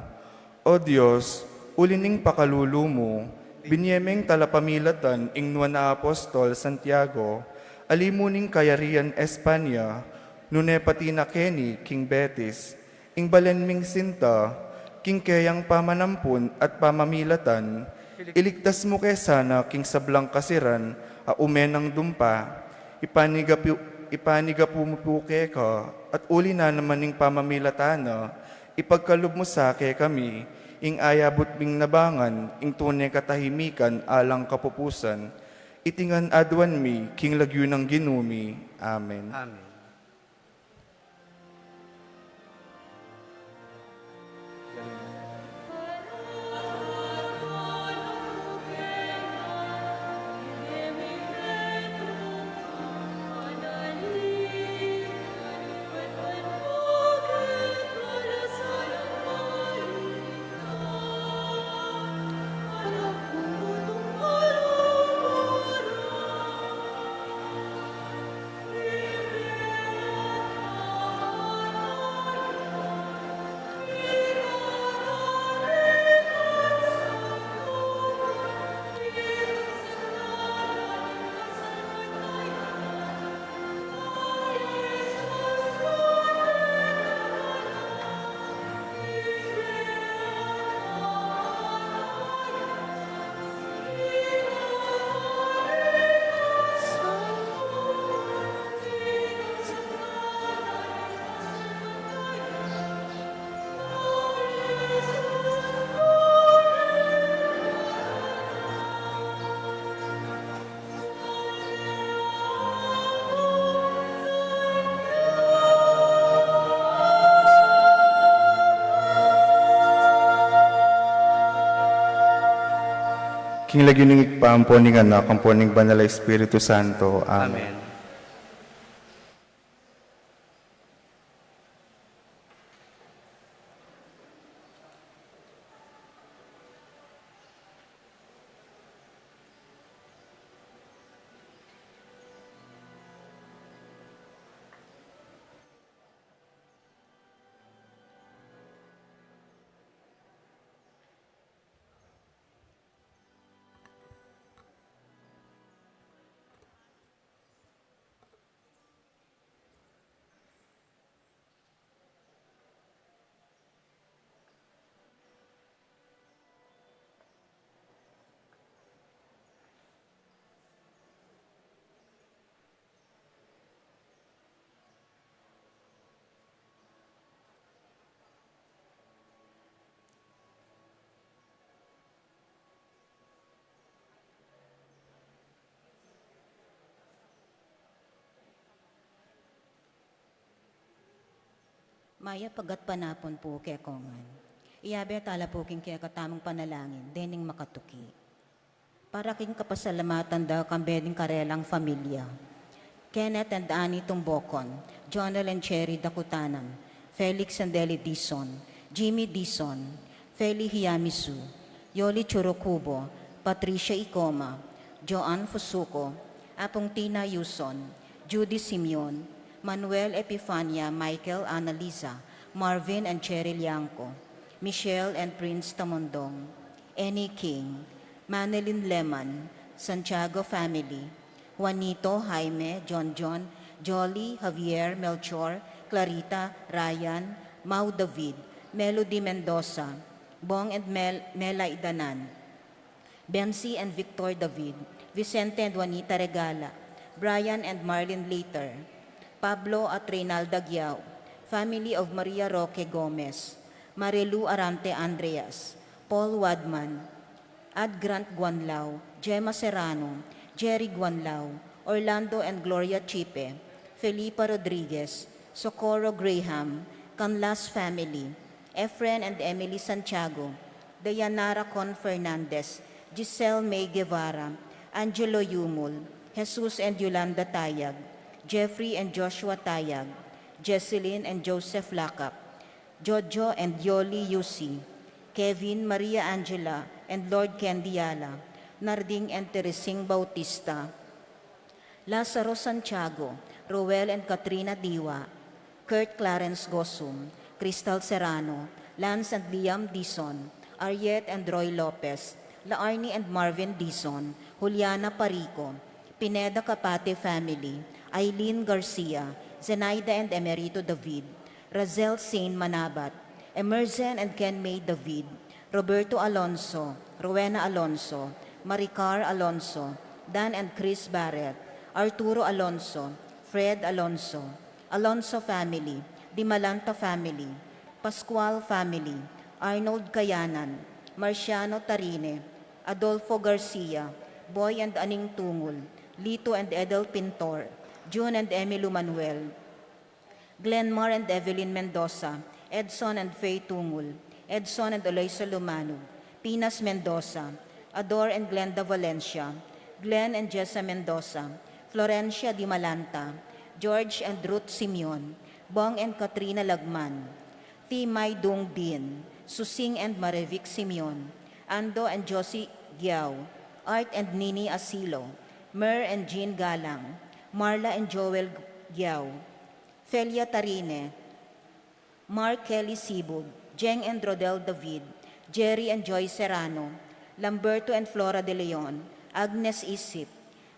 O Dios, uli ning pakalulu mu, binie meng talapamilatan ing nuan a apostol Santiago, ali mu ning kayarian Espanya, nune pati na keni king Betis, ing balen ming sinta, king keyang pamanampun at pamamilatan, iligtas mu ke sana king sablang kasiran a ume nang dumpa, ipanigapu, ipanigapu mu pu keka, at uli na naman ning pamamilatan na, ipagkalub mu sa kekami, ing ayabut ming nabangan, ing tune katahimikan alang kapupusan, iti ngan aduan mi, king lagyu nang Ginu mi. Amen. Amen. King lagyu ning Ibpa, ampo ning Anak, ampo ning Banal a Espiritu Santo. Amen. Amen. Mayap a gatpanapun pu kekongan. Iyabe tala pu king kekatamung panalangin dening makatuki. Para king kapasalamatan da kambe ding karelang familia. Kenneth and Annie Tumbocon, Jonel and Cherry Dacutanam, Felix and Deli Dizon, Jimmy Dizon, Feli Hiyamizu, Yoli Churukubo, Patricia Icoma, Joan Fusuco, Apung Tina Yuson, Judy Simeon, Manuel Epifania, Michael Annalisa, Marvin and Cherry Liangco, Michelle and Prince Tamondong, Annie King, Manilyn Leman, Santiago family, Juanito, Jaime, John John, Jolly, Javier, Melchor, Clarita, Ryan, Mau David, Melody Mendoza, Bong and Mel Melay Danan, Bensi and Victor David, Vicente and Juanita Regala, Brian and Marlene Later, Pablo at Reynalda Guiao, family of Maria Roque Gomez, Marilu Arante Andreas, Paul Wadman, Ad Grant Guanlao, Gemma Serrano, Jerry Guanlao, Orlando and Gloria Chipe, Felipa Rodriguez, Socorro Graham, Canlas family, Efren and Emily Santiago, Dayanara Con Fernandez, Giselle May Guevara, Angelo Yumul, Jesus and Yolanda Tayag, Jeffrey and Joshua Tayag, Jesselyn and Joseph Lacap, Jojo and Yoli Yusi, Kevin, Maria Angela, and Lord Candy Yala, Narding and Teresing Bautista, Lazaro Santiago, Roel and Katrina Diwa, Kurt Clarence Gosum, Crystal Serrano, Lance and Liam Dizon, Ariet and Roy Lopez, Laarni and Marvin Dizon, Juliana Parico, Pineda Capate family, Aileen Garcia, Zenaida and Emerito David, Razel Sane Manabat, Emerson and Ken May David, Roberto Alonso, Rowena Alonso, Maricar Alonso, Dan and Chris Barret, Arturo Alonso, Fred Alonso, Alonso family, Dimalanta family, Pascual family, Arnold Kayanan, Marciano Tarine, Adolfo Garcia, Boy and Aning Tungul, Lito and Edel Pintor, June and Emily Manuel, Glenmar and Evelyn Mendoza, Edson and Faye Tungul, Edson and Aloyso Lumanug, Pinas Mendoza, Ador and Glenda Valencia, Glenn and Jessa Mendoza, Florencia Dimalanta, George and Ruth Simeon, Bong and Katrina Lagman, T. Mai Dung Din, Susing and Marevic Simeon, Ando and Josie Giao, Art and Nini Asilo, Mer and Jean Galang, Marla and Joel Giao, Felia Tarine, Mark Kelly Sibug, Jeng and Rodel David, Jerry and Joy Serrano, Lamberto and Flora De Leon, Agnes Isip,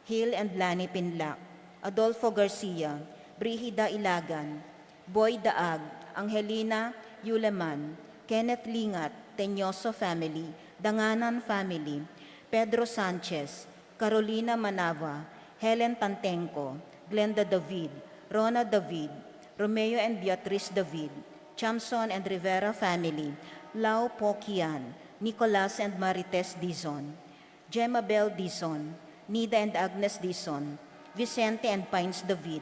Hil and Lani Pinlac, Adolfo Garcia, Brigida Ilagan, Boy Daag, Angelina Yuleman, Kenneth Lingat, Teñoso family, Danganan family, Pedro Sanchez, Carolina Manava, Helen Tantengco, Glenda David, Rona David, Romeo and Beatriz David, Chamson and Rivera family, Lau Pokian, Nicolas and Marites Dizon, Gemma Bell Dizon, Nida and Agnes Dizon, Vicente and Pines David,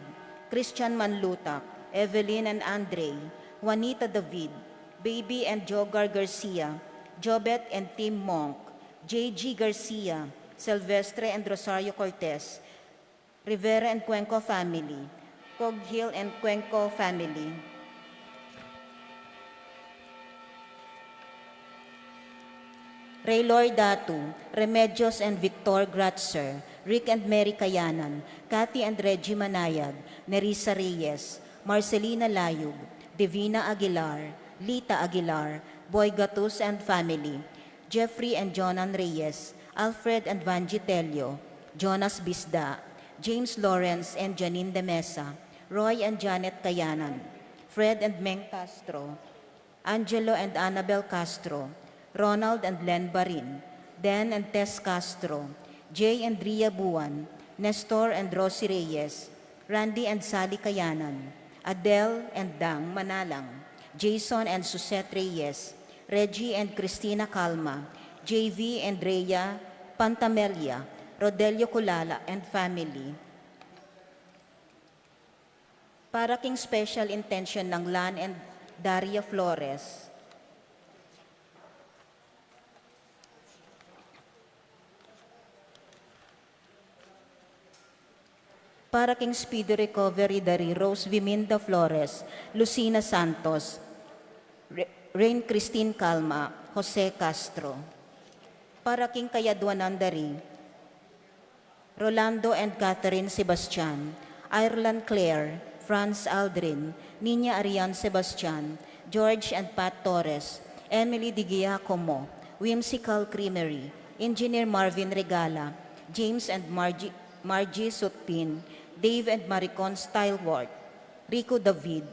Christian Manlutak, Evelyn and Andre, Juanita David, Baby and Jogar Garcia, Jobet and Tim Monk, J G Garcia, Silvestre and Rosario Cortez, Rivera and Cuenco family, Coghill and Cuenco family, Raylor Datu, Remedios and Victor Gratzer, Rick and Mary Kayanan, Kathy and Reggie Manayag, Nerissa Reyes, Marcelina Layug, Divina Aguilar, Lita Aguilar, Boy Gatus and family, Jeffrey and Jonan Reyes, Alfred and Vangie Tello, Jonas Bisda, James Lawrence and Janine de Mesa, Roy and Janet Kayanan, Fred and Meng Castro, Angelo and Annabel Castro, Ronald and Len Barin, Dan and Tess Castro, Jay and Ria Buan, Nestor and Rosie Reyes, Randy and Sally Kayanan, Adele and Dang Manalang, Jason and Suzette Reyes, Reggie and Christina Calma, J V and Rhea Pantamelia, Rodelio Culala and family. Para king special intention nang Lan and Daria Flores. Para king speedy recovery dari Rose Viminda Flores, Lucina Santos, Re-, Rain Christine Calma, Jose Castro. Para king kayadwanan dari Rolando and Catherine Sebastian, Ireland Claire, Franz Aldrin, Nina Arian Sebastian, George and Pat Torres, Emily Di Giacomo, Whimsical Creamery, Engineer Marvin Regala, James and Margie, Margie Sutpin, Dave and Maricon Stylewart, Rico David,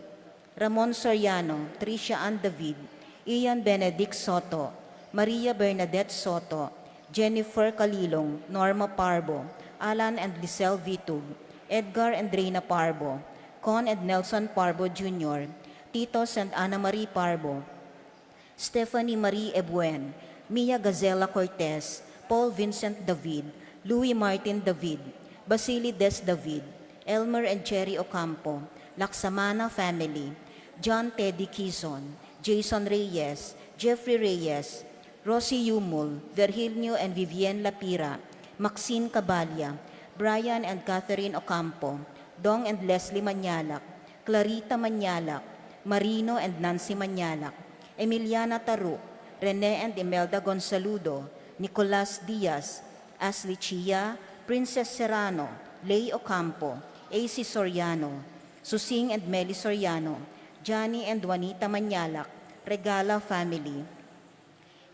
Ramon Soriano, Tricia Ann David, Ian Benedict Soto, Maria Bernadette Soto, Jennifer Calilong, Norma Parbo, Alan and Lisel Vitug, Edgar and Reina Parbo, Con and Nelson Parbo Junior, Titos and Ana Marie Parbo, Stephanie Marie Ebuen, Mia Gazela Cortez, Paul Vincent David, Louis Martin David, Basili Des David, Elmer and Cherry Ocampo, Laksamana family, John Teddy Kizon, Jason Reyes, Jeffrey Reyes, Rosie Yumul, Virgilio and Vivienne Lapira, Maxine Cabalia, Brian and Catherine Ocampo, Dong and Leslie Mañalak, Clarita Mañalak, Marino and Nancy Mañalak, Emiliana Taruc, Rene and Imelda Gonzaludo, Nicolas Diaz, Ashley Chia, Princess Serrano, Lay Ocampo, A C Soriano, Susing and Meli Soriano, Johnny and Juanita Mañalak, Regala family,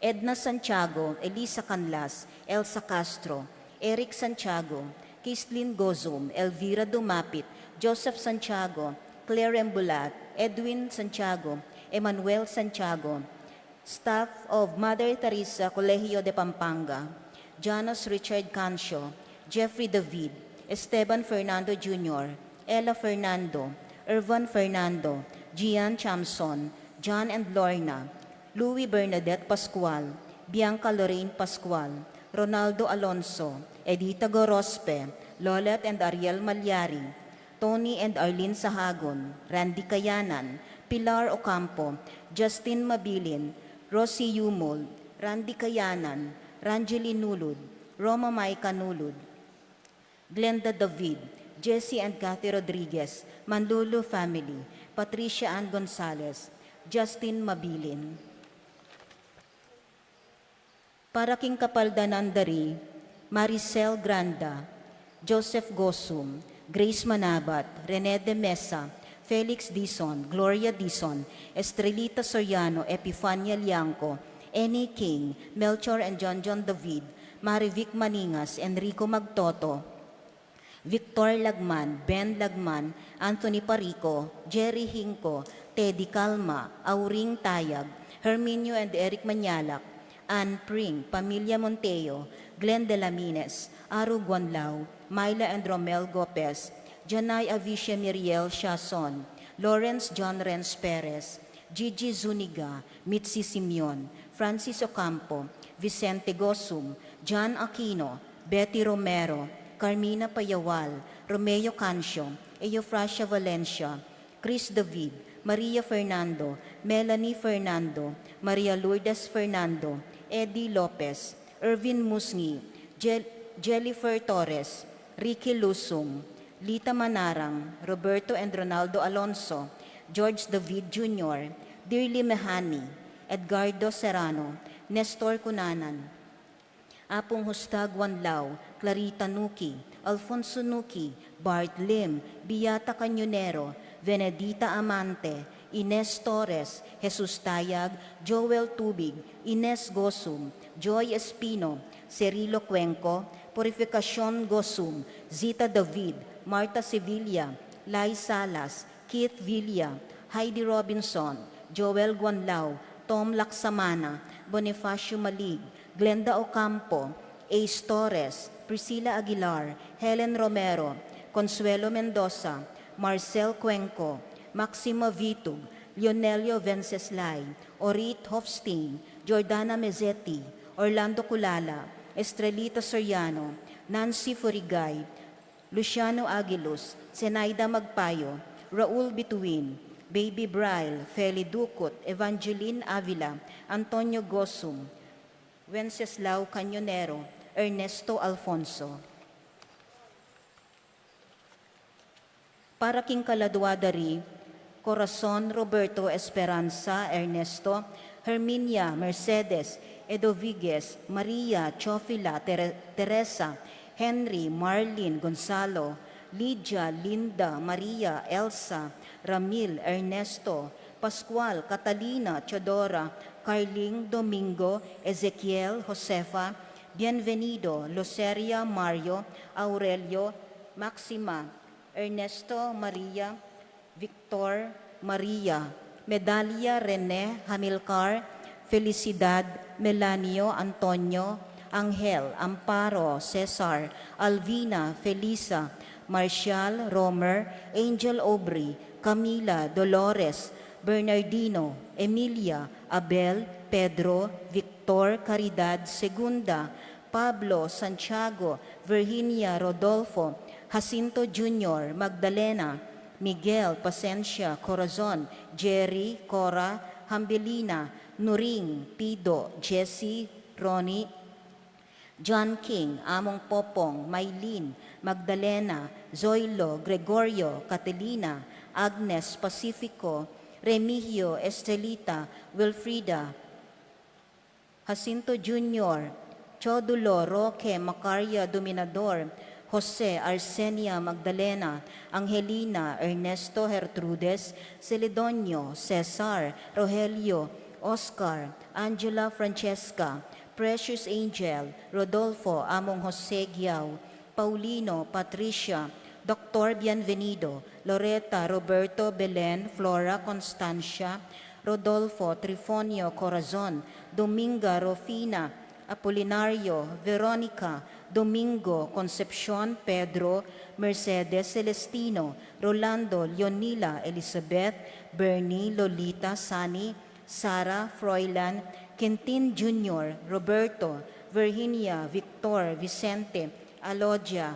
Edna Santiago, Elisa Canlas, Elsa Castro, Eric Santiago, Kislin Gozum, Elvira Dumapit, Joseph Santiago, Claire Embulat, Edwin Santiago, Emmanuel Santiago, staff of Mother Teresa Colegio de Pampanga, Janos Richard Cancio, Jeffrey David, Esteban Fernando Junior, Ella Fernando, Irvan Fernando, Gian Chamson, John and Lorna, Louis Bernadette Pascual, Bianca Lorraine Pascual, Ronaldo Alonso, Edita Gorospe, Lolet and Ariel Malyari, Tony and Arlene Sahagun, Randy Kayanan, Pilar Ocampo, Justin Mabilin, Rosie Yumul, Randy Kayanan, Ranjeli Nulud, Roma Maika Nulud, Glenda David, Jesse and Kathy Rodriguez, Manlulu family, Patricia Ann Gonzalez, Justin Mabilin. Para king kapaldanan dari, Maricel Granda, Joseph Gosum, Grace Manabat, Rene de Mesa, Felix Dizon, Gloria Dizon, Estrelita Soriano, Epifania Liangco, Annie King, Melchor and John John David, Marivic Maningas, Enrico Magtoto, Victor Lagman, Ben Lagman, Anthony Parico, Jerry Hinco, Teddy Calma, Auring Tayag, Herminio and Eric Mañalak, Ann Pring, Pamilya Monteo, Glenn Delamines, Aru Guanlao, Myla and Romel Gopez, Janay Avicia Miriel Siason, Lawrence John Renz Perez, Gigi Zuniga, Mitzi Simeon, Francis Ocampo, Vicente Gosum, John Aquino, Betty Romero, Carmina Payawal, Romeo Cancio, Eufrasia Valencia, Chris David, Maria Fernando, Melanie Fernando, Maria Lourdes Fernando, Eddie Lopez, Erwin Musngi, Jel-, Jellifer Torres, Ricky Lusung, Lita Manarang, Roberto and Ronaldo Alonso, George David Junior, Dirly Mehani, Edgardo Serrano, Nestor Cunanan, Apung Justa Guanlao, Clarita Nuki, Alfonso Nuki, Bart Lim, Beata Cañonero, Venedita Amante, Ines Torres, Jesus Tayag, Joel Tubig, Ines Gosum, Joy Espino, Cirilo Cuenco, Purificacion Gosum, Zita David, Martha Sevilla, Lai Salas, Keith Villa, Heidi Robinson, Joel Guanlao, Tom Laksamana, Bonifacio Malig, Glenda Ocampo, Ace Torres, Priscilla Aguilar, Helen Romero, Consuelo Mendoza, Marcel Cuenco, Maxima Vitug, Leonelio Venceslay, Orit Hofstein, Jordana Mezzetti, Orlando Culala, Estrelita Soriano, Nancy Furigay, Luciano Aguiluz, Zenaida Magpayo, Raul Bituin, Baby Braille, Feli Ducut, Evangeline Avila, Antonio Gosum, Wenceslao Cañonero, Ernesto Alfonso. Para king kaladua da ri, Corazon Roberto, Esperanza Ernesto, Herminia Mercedes, Edoviguez Maria, Chofila Tere-, Teresa, Henry Marlin Gonzalo, Lydia Linda Maria, Elsa Ramil Ernesto, Pascual Catalina Teodora, Carling Domingo, Ezequiel Josefa, Bienvenido Luceria Mario, Aurelio Maxima, Ernesto Maria, Victor Maria, Medalia Rene, Hamilcar Felicidad, Melanio Antonio, Angel Amparo, Cesar, Alvina Felisa, Marcial Romer, Angel Aubrey, Camila Dolores, Bernardino, Emilia, Abel, Pedro, Victor, Caridad, Segunda, Pablo, Santiago, Virginia, Rodolfo, Jacinto Junior, Magdalena, Miguel, Pasencia, Corazon, Jerry, Cora, Hambelina, Nuring, Pido, Jessie, Ronnie, John King, Among Popong, Maylin, Magdalena, Zoilo, Gregorio, Catalina, Agnes, Pacifico, Remigio, Estelita, Wilfrida, Jacinto Junior, Chodulo, Roque, Macaria, Dominador, Jose, Arsenia, Magdalena, Angelina, Ernesto, Gertrudes, Celedonio, Cesar, Rogelio, Oscar, Angela, Francesca, Precious Angel, Rodolfo, Among Jose Giao, Paulino, Patricia, Doctor Bienvenido, Loreta, Roberto, Belen, Flora, Constancia, Rodolfo, Trifonio, Corazon, Dominga, Rufina, Apolinario, Veronica, Domingo, Concepcion, Pedro, Mercedes, Celestino, Rolando, Leonila, Elizabeth, Bernie, Lolita, Sunny, Sara, Froilan, Quintin Junior, Roberto, Virginia, Victor, Vicente, Alodia,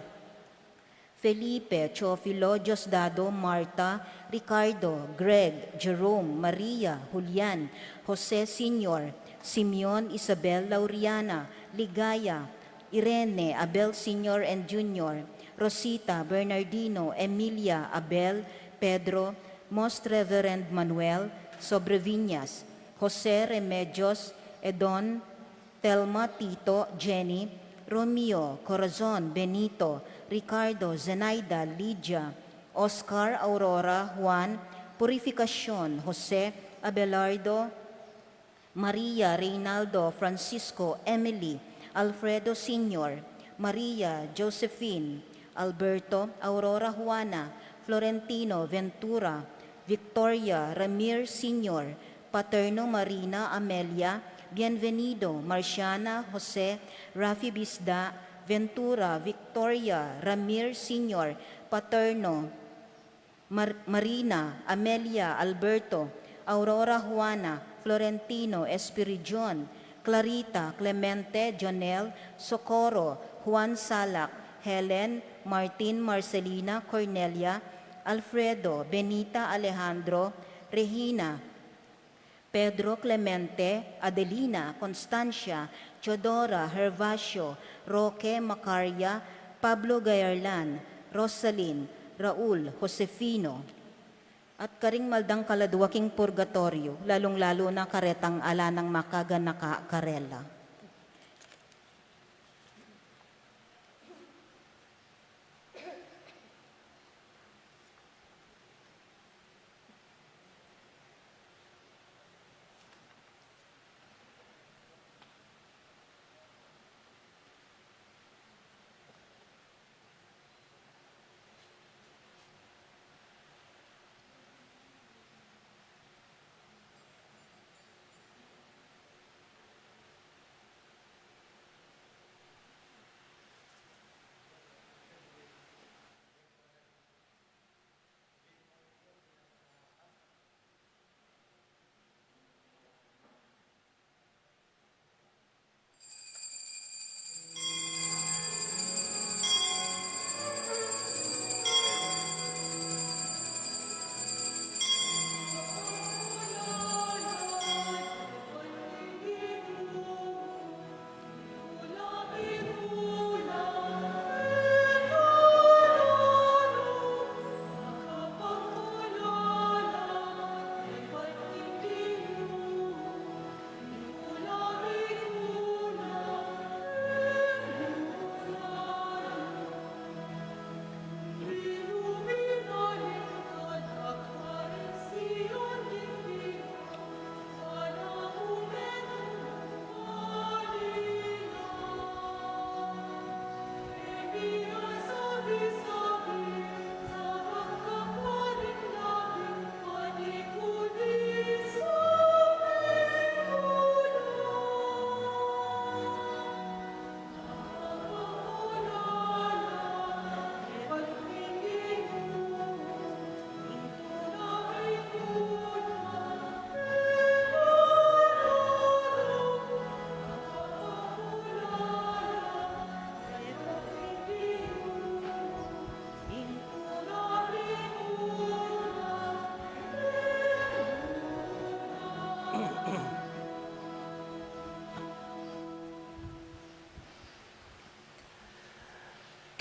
Felipe, Teofilo, Diosdado, Marta, Ricardo, Greg, Jerome, Maria, Julian, Jose Senior, Simeon, Isabel, Lauriana, Ligaya, Irene, Abel Senior and Junior, Rosita, Bernardino, Emilia, Abel, Pedro, Most Reverend Manuel Sobreviñas, Jose Remedios, Edon, Telma, Tito, Jenny, Romeo, Corazon, Benito, Ricardo, Zenaida, Lydia, Oscar, Aurora, Juan, Purificacion, Jose, Abelardo, Maria, Reynaldo, Francisco, Emily, Alfredo Senior, Maria, Josephine, Alberto, Aurora, Juana, Florentino, Ventura, Victoria, Ramir Senior, Paterno, Marina, Amelia, Bienvenido, Marciana, Jose, Rafi Bisda, Ventura, Victoria, Ramir Senior, Paterno, Mar-, Marina, Amelia, Alberto, Aurora, Juana, Florentino, Espiridion, Clarita, Clemente, Jonel, Socorro, Juan, Salak, Helen, Martin, Marcelina, Cornelia, Alfredo, Benita, Alejandro, Regina, Pedro, Clemente, Adelina, Constancia, Teodora, Hervacio, Roque, Macaria, Pablo, Gaerlan, Rosalin, Raul, Josefino, at karing maldang kaladua king purgatoryo, lalung-lalu na karetang ala nang makaganaka karela.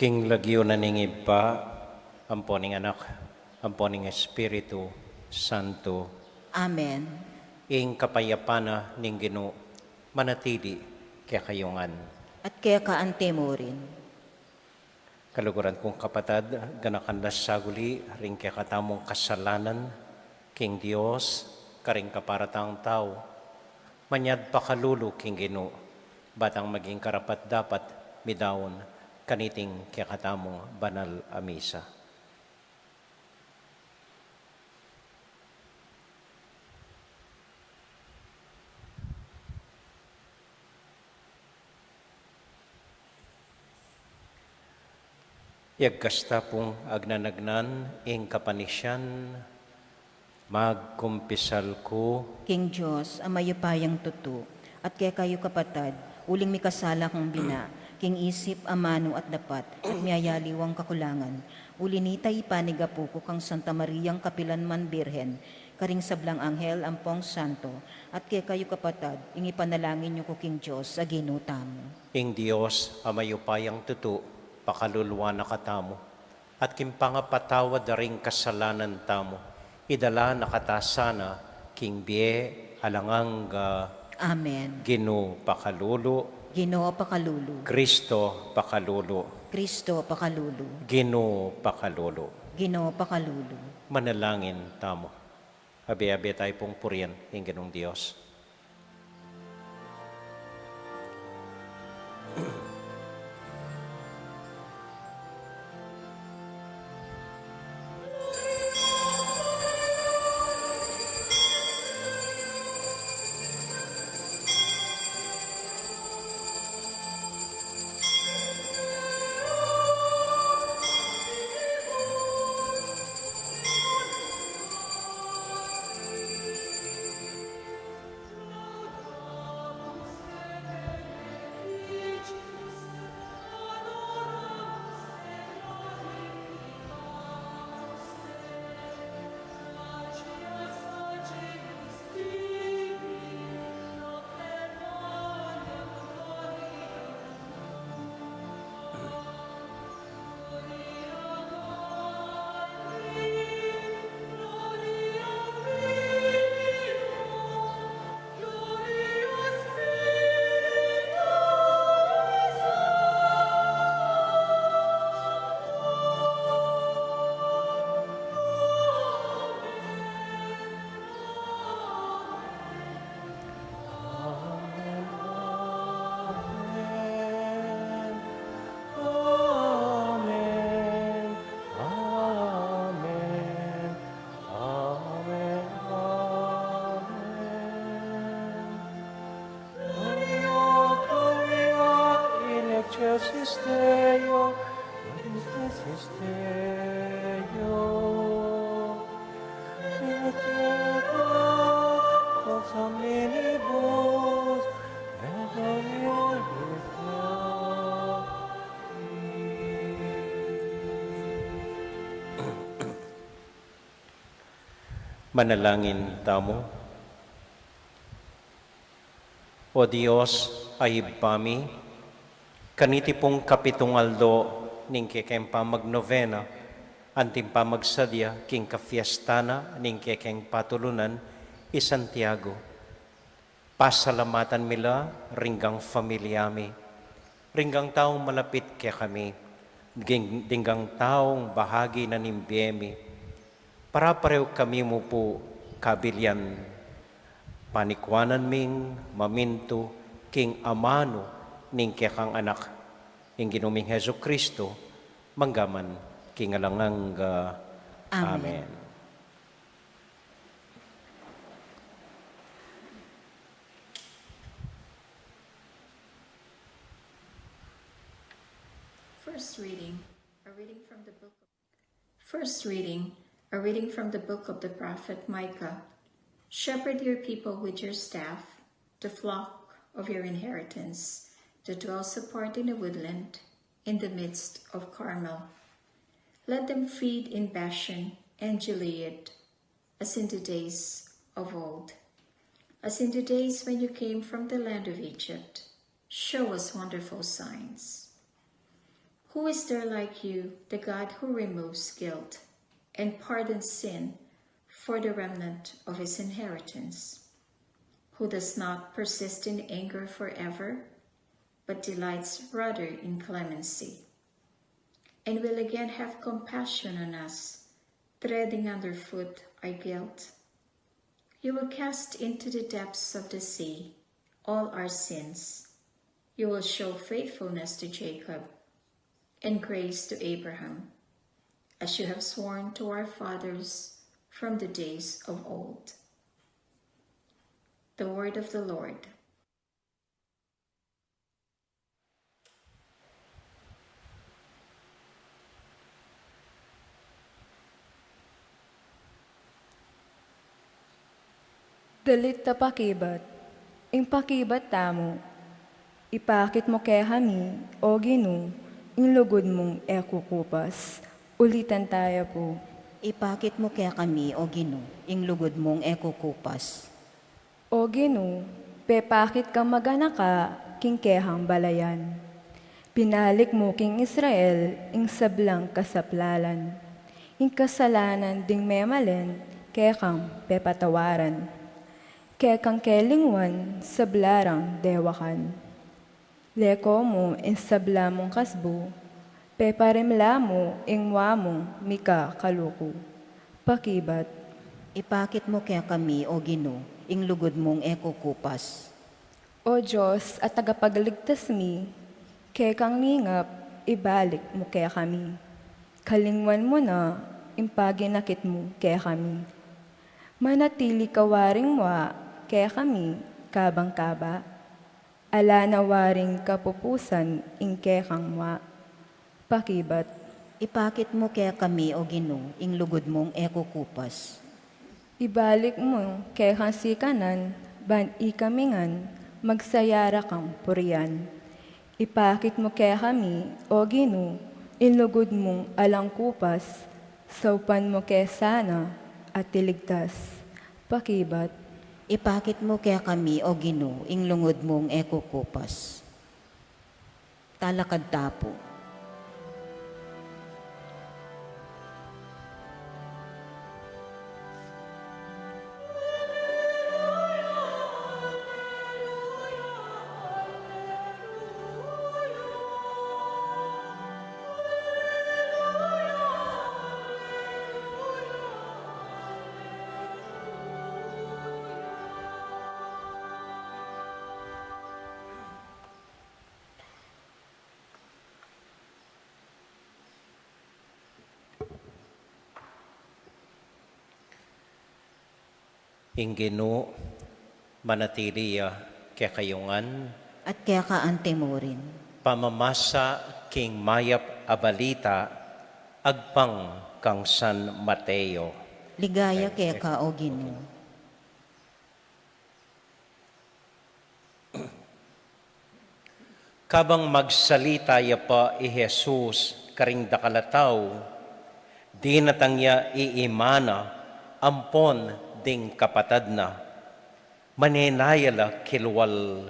King lagyu na ning Ibpa, ampo ning Anak, ampo ning Espiritu Santo. Amen. Ing kapayapan na ning Ginu manatili kekayu ngan. At keka anti mu rin. Kaluguran kung kapatad, ganakan la saguli ring kekatamung kasalanan king Dios karing kaparatang tau. Manyad pakalulu king Ginu, ba tang maging karapat-dapat midaun kaniting kekatamung banal a misa. Yagkas ta pung agnan-agnan ing kapanisian, magkumpisal ku king Dios a mayupayang tutu, at kekayu kapatad, uling mikasala kung bina, king isip, amanu at dapat, at miyayaliwang kakulangan. Uli nita ipanigapu ku kang Santa Mariang kapilan man Birhen, karing sablang anghel ampong santo, at kekayu kapatad, ing ipanalangin yu ku king Dios a Ginu tamu. Ing Dios a mayupayang tutu, pakaluluan na katamu, at king pangapatawad da ring kasalanan tamu, idala na kata sana king bie alang angga. Amen. Ginu pakalulu. Ginu pakalulu. Kristo pakalulu. Kristo pakalulu. Ginu pakalulu. Ginu pakalulu. Manalangin tamu. Abe-abe tayu pung purian ing Ginung Dios. Manalangin tamu. O Dios a Ibpa mi, kaniti pung kapitung aldo ning kekeng pamagnovena, anting pamagsadya king kafiesta na ning kekeng patulunan i Santiago. Pasalamatan mi la ring gang familia mi, ring gang taung malapit kekami, ding, ding gang taung bahagi na ning bie mi. Para pareho kami mu pu kabilian, panikuanan ming mamintu king amanu ning kekang Anak, ing Ginu ming Jesu Kristo, manggaman king alang angga. Amen. Amen. First reading, a reading from the book of, first reading, a reading from the book of the prophet Micah. Shepherd your people with your staff, the flock of your inheritance, that dwells apart in the woodland, in the midst of Carmel. Let them feed in Bashan and Gilead, as in the days of old, as in the days when you came from the land of Egypt. Show us wonderful signs. Who is there like you, the God who removes guilt and pardons sin for the remnant of his inheritance, who does not persist in anger forever, but delights rather in clemency, and will again have compassion on us, treading underfoot our guilt? You will cast into the depths of the sea all our sins. You will show faithfulness to Jacob and grace to Abraham, as you have sworn to our fathers from the days of old. The word of the Lord. Dalit a pakibat. Ing pakibat tamu. Ipakit mu kekami, O Ginu, ing lugud mung e kukupas. Ulitan taya pu. Ipakit mu kekami, O Ginu, ing lugud mung e kukupas. O Ginu, pepakit kang maganaka king kekang balayan. Binalik mu king Israel ing sablang kasaplalan. Ing kasalanan ding memalen kekang pepatawaran. Kekang kelingwan sabla rang dewakan. Leko mu ing sabla mung kasbu, peparimla mu ing mua mung mikakaluku. Pakibat. Ipakit mu kekami, O Ginu, ing lugud mung e kukupas. O Dios a tagapagligtas mi, kekang mingap, ibalik mu kekami. Kalingwan mu na ing paginakit mu kekami. Manatili ka waring mua kekami kabang kaba. Ala na waring kapupusan ing kekang mua. Pakibat. Ipakit mu kekami, O Ginu, ing lugud mung e kukupas. Ibalik mu kekang sikanan, ban ikami ngan magsaya ra kang purian. Ipakit mu kekami, O Ginu, ing lugud mung alang kupas, saupan mu ke sana at iligtas. Pakibat. Ipakit mu kekami, O Ginu, ing lugud mung e kukupas. Talakad ta pu. Ing Ginu manatili ya kekayu ngan. At keka anti mu rin. Pamamasa king mayap a balita agpang kang San Mateo. Ligaya keka, O Ginu. Kabang magsalita ya pa i Jesus karing dakal a tau, dinatang ya i ima na ampon ding kapatad na, manenaya la kilwal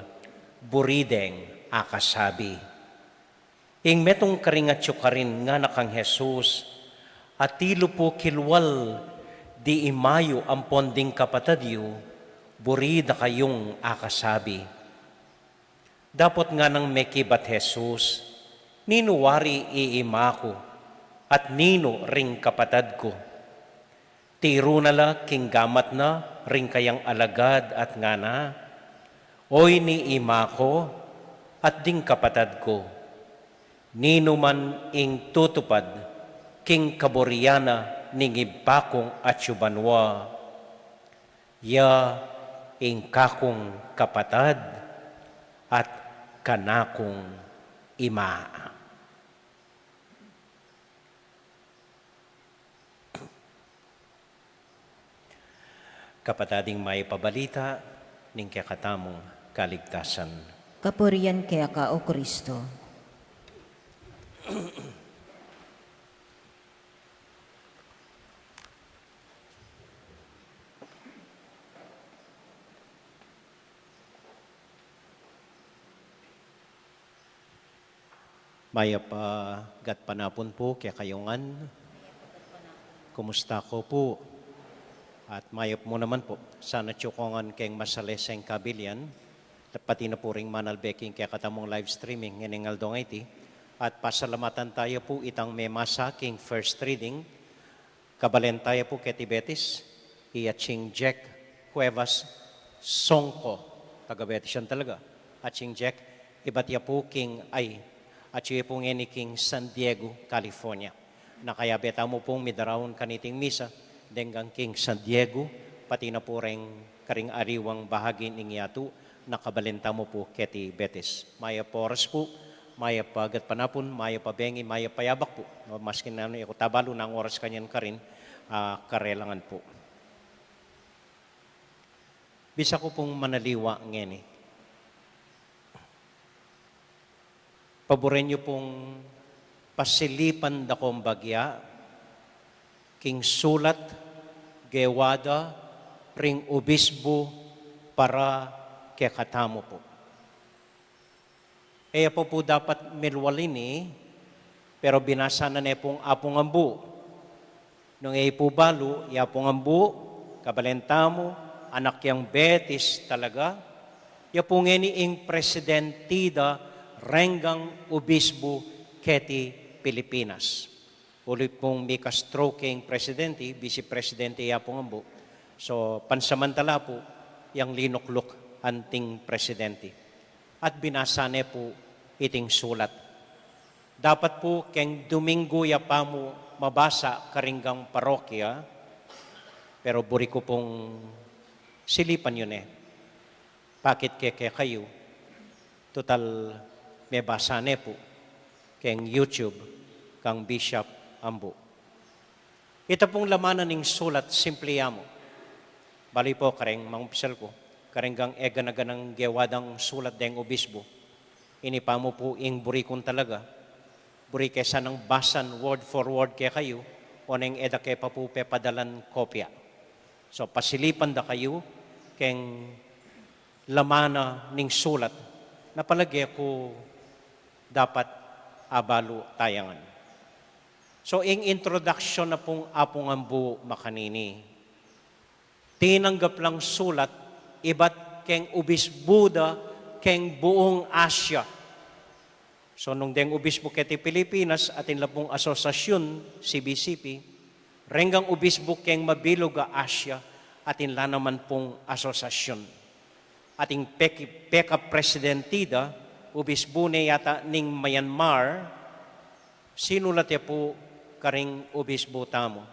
buri deng akasabi. Ing metung karing atyu karin ngana kang Jesus, "Atilu pu kilwal di ima yu ampon ding kapatad yu, buri da kayung akasabi." Dapot nganang mekibat Jesus, "Ninu wari i ima ku, at ninu ring kapatad ku?" Tiru na la king gamat na ring kayang alagad at ngana, "Oyni ima ku, at ding kapatad ku. Ninuman ing tutupad king kaburian na ning Ibpa kung atyu banua, ya ing kakung kapatad at kanakung ima." Kapatad, ing mayap a balita ning kekatamung kaligtasan. Kapurian keka, O Kristo. Mayap a gatpanapun pu kekayu ngan. Kumusta ko pu? At mayap mu naman pu. Sana atyu ko ngan keng masaleseng kabilian, pati na pu ring manalbe king kekatamung live streaming ngening aldo ngeni. At pasalamatan taya pu itang memasa king first reading. Kabalen taya pu keti Betis, i atsing Jack Cuevas Songco, taga Betis yan talaga. Atsing Jack, ibat ya pu king, ay, atyu ya pu ngeni king San Diego, California. Na kayabe tamu pung midaraun kaniting misa, denggan king San Diego, pati na pu reng karing aliwang bahagi ning yatu, na kabalen tamu pu keti Betis. Mayap a oras pu, mayap a gatpanapun, mayap a bengi, mayap a yabak pu. No, maski nanu e ku tabalu nang oras kanyan karin, ah, karelangan pu. Bisa ku pung manaliwa ngeni. Paburen yu pung pasilipan da kong bagya king sulat gewa da ring ubisbu para kekatamu pu. E ya pa pu dapat milwal ini, pero binasa na ne pung Apung Ambu. Nung e pu balu, i Apung Ambu, kabalen tamu, anak yang Betis talaga, ya pu ngeni ing presidenti da renggang ubisbu keti Pilipinas. Uli pung mika-stroke ing presidenti, vice presidenti i Apung Ambu. So, pansamantala pu, yang linukluk anting presidenti. At binasa ne pu iting sulat. Dapat pu keng Duminggu ya pa mu mabasa karing parokya, pero buri ku pung silipan yu ne. Pakit ke kekayu, tutal mebasa ne pu keng YouTube kang Bishop Ambu. Ita pung laman na ning sulat, simple ya mu. Bali pu, kareng mangumpisal ku, kareng gang e gana-ganang gewa dang sulat deng ubisbu. Ini pa mu pu ing buri kung talaga. Buri ke sanang basan word for word kekayu, oneng e da ke pa pu pepadalan kopya. So, pasilipan da kayu keng laman na ning sulat, na palage ku dapat abalu taya ngan. So, ing introduction na pung Apung Ambu makanini. Tinanggap lang sulat, ibat keng ubisbu da keng buung Asia. So, nung deng ubisbu keti Pilipinas, atin la pung asosasyun, C B C P, renggang ubisbu keng mabilug a Asia, atin la naman pung asosasyun. Ating peki-, peka-presidenti da, ubisbu ne yata ning Myanmar, sinulat ya pu karing ubisbu tamu.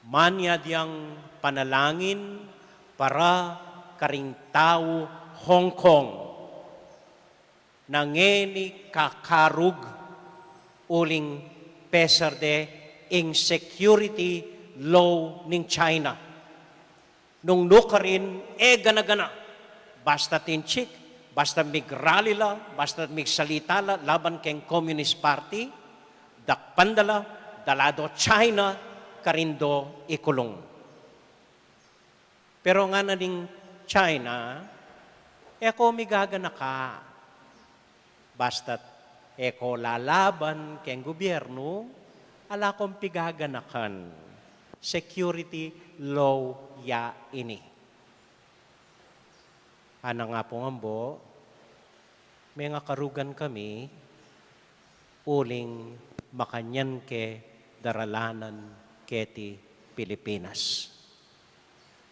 Manyad yang panalangin para karing tau Hong Kong. Na ngeni kakarug uling peserde ing security law ning China. Nung nukarin e gana-gana, basta tinchik, basta migrali la, basta migsalita la laban keng Communist Party, dakpan da la, dala do China, karin do ikulung. Pero ngana ning China, e ko migaganaka. Basta't e ko lalaban keng gobyernu, ala kong pigaganakan. Security law ya ini. Ana nga pung ambo, mengakarugan kami, uling makanyan ke daralanan keti Pilipinas.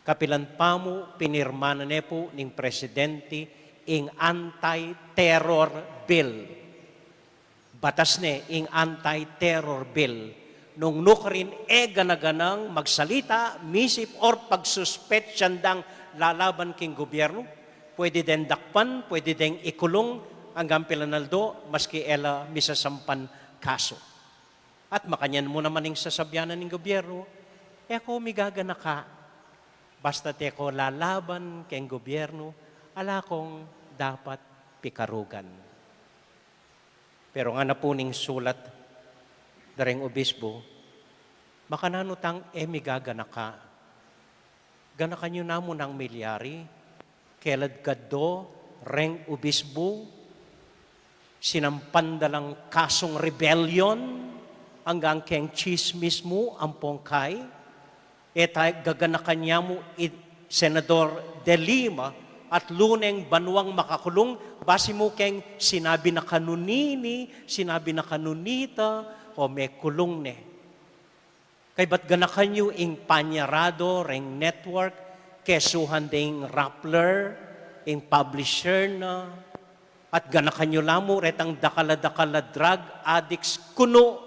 Kapilan pamu, pinirma na ne pu ning presidente ing anti-terror bill. Batas ne ing anti-terror bill. Nung nukarin e gana-ganang magsalita, misip, or pagsuspetsan dang lalaban king gobyernu, pwede deng dakpan, pwede deng ikulung anggang pilan aldo, maski e la misasampan kasu. At makanyan mu naman ing sasabyan na ning gobyernu, e ko migaganaka. Basta't e ko lalaban keng gobyernu, ala kong dapat pikarugan. Pero ngana pu ning sulat da reng obisbu, makananu tang e migaganaka? Ganakan yu namu nang milyari, kelad kaddo reng obisbu, sinampan da lang kasung rebellion, anggang keng tsismis mu ampong kai, e ta gaganakan ya mu i Senador De Lima at lu neng banuang makakulung, basi mu keng sinabi na kanunini, sinabi na kanunita, o mekulung ne. Kaybat ganakan yu ing panyarado reng network, kesuhan deng Rappler, ing publisher na, at ganakan yu la mu retang dakal a dakal a drug addicts kunu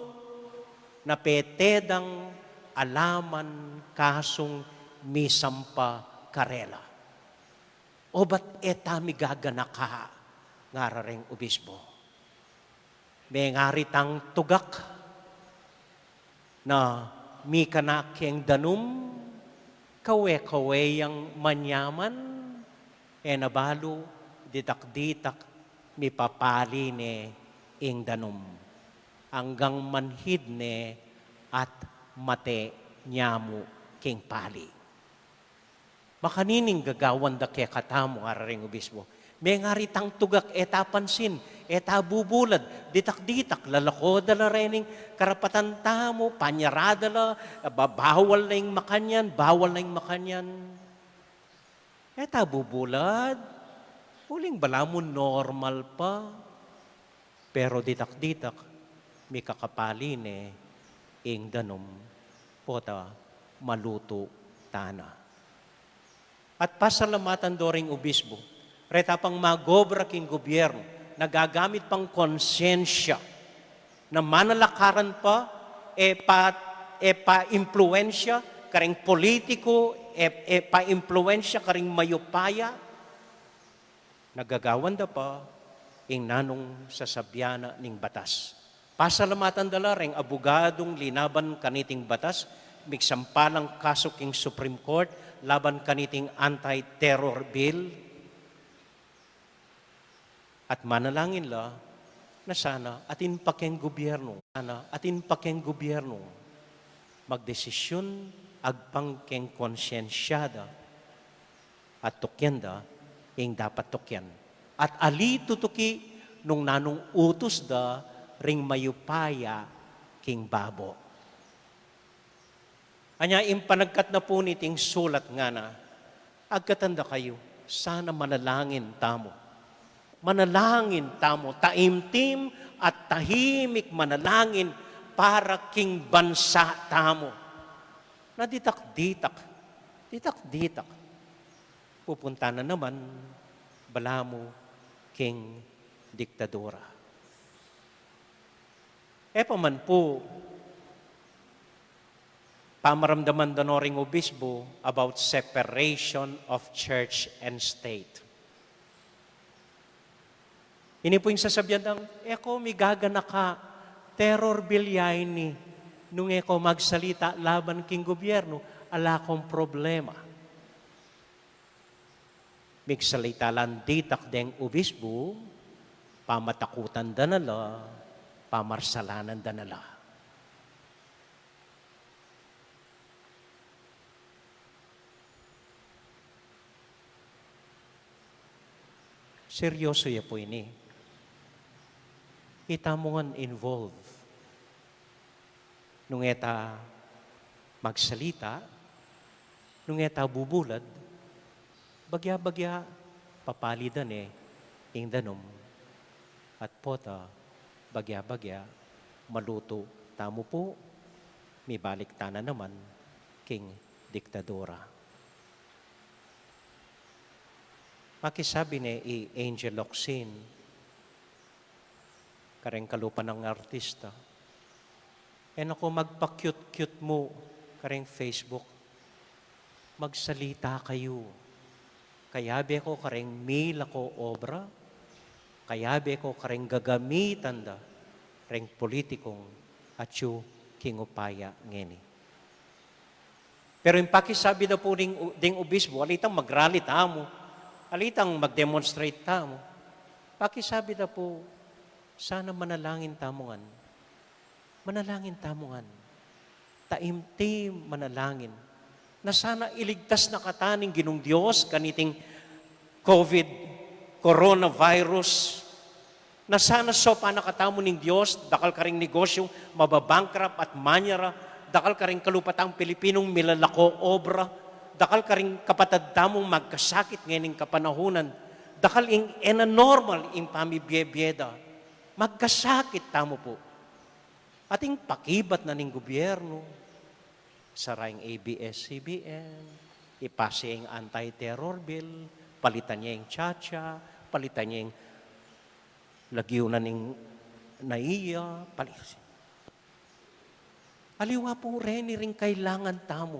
na pete dang alaman kasung misampa karela. O ba't e ta migaganaka, ngara reng obisbu. Mengari tang tugak na mikanak keng danum, kawe-kawe yang manyaman, e na balu ditak-ditak mipapali ne ing danum. Anggang manhid ne at mate nyamu king pali. Makanining gagawan da kekatamu, ngara reng obisbu. Mengari tang tugak, e ta pansin, e ta bubulad, ditak-ditak, lalako da la rening karapatan tamu, panyara da la, ba-, bawal na ing makanyan, bawal na ing makanyan. E ta bubulad, uling balamu normal pa. Pero ditak-ditak, mikakapali ne ing danum, pota malutu tana. At pasalamatan do ring obisbu, reta pang magobra king gobyernu, nagagamit pang konsyensya, na manalakaran pa, e pa, e pa impluensya karing politiku, e, e pa impluensya karing mayupaya, nagagawan da pa ing nanung sasabyan na ning batas. Pasalamatan da la ring abogadung linaban kaniting batas, migsampalang kasu king Supreme Court laban kaniting anti-terror bill. At manalangin la, na sana atin pa keng gobyernu, sana atin pa keng gobyernu, magdesisyun agpang keng konsyensya da, at tukyan da ing dapat tukyan. At ali tutuki nung nanung utus da ring mayupaya king babo. Anya ing panagkat na pu niting sulat ngana, agkatan da kayu, sana manalangin tamu. Manalangin tamu, taimtim at tahimik manalangin para king bansa tamu. Na ditak-ditak, ditak-ditak, pupunta na naman balamu king diktadura. E pa man pu pamaramdaman da no ring obisbu about separation of church and state. Ini pu ing sasabyan dang, e ko migaganaka, terror bill ya ini, nung e ko magsalita laban king gobyernu, ala kong problema. Migsalita lang ditak deng obisbu, pamatakutan da na la, pamarsalanan da na la. Seryoso ya pu ini. Ita mu ngan involve. Nung e ta magsalita, nung e ta bubulad, bagya-bagya papalidan ne ing danum, at pota bagya-bagya malutu tamu pu, mibalik ta na naman king diktadura. Pakisabi ne i Angel Locsin, kareng kalupa nang artista, "E na ko magpa-cute-cute mu kareng Facebook. Magsalita kayu. Kayabe ko kareng milako obra, kayabe ko kareng gagamitan da reng politikong atyu king upaya ngeni." Pero ing pakisabi da pu ding, ding obispo, alitang mag-rally tamu, alitang mag-demonstrate tamu, pakisabi da pu, "Sana manalangin tamu ngan. Manalangin tamu ngan. Taimtim manalangin na sana iligtas na kata ning Ginung Dios kaniting COVID, coronavirus. Na sana saupan na katamu ning Dios, dakal kareng negosyung mababankrupt at manyara, dakal kareng kalupa tang Pilipinung milalako obra, dakal kareng kapatad tamung magkasakit ngening kapanahunan, dakal ing e na normal ing pamibie-bie da. Magkasakit tamu pu." Ating pakibat na ning gobyernu, sara ing ABS-CBN, ipasa ya ing anti-terror bill, palitan ya ing chacha, palitan ya ing lagyu na ning NAIA, pali-, aliwa pu reni ring kailangan tamu.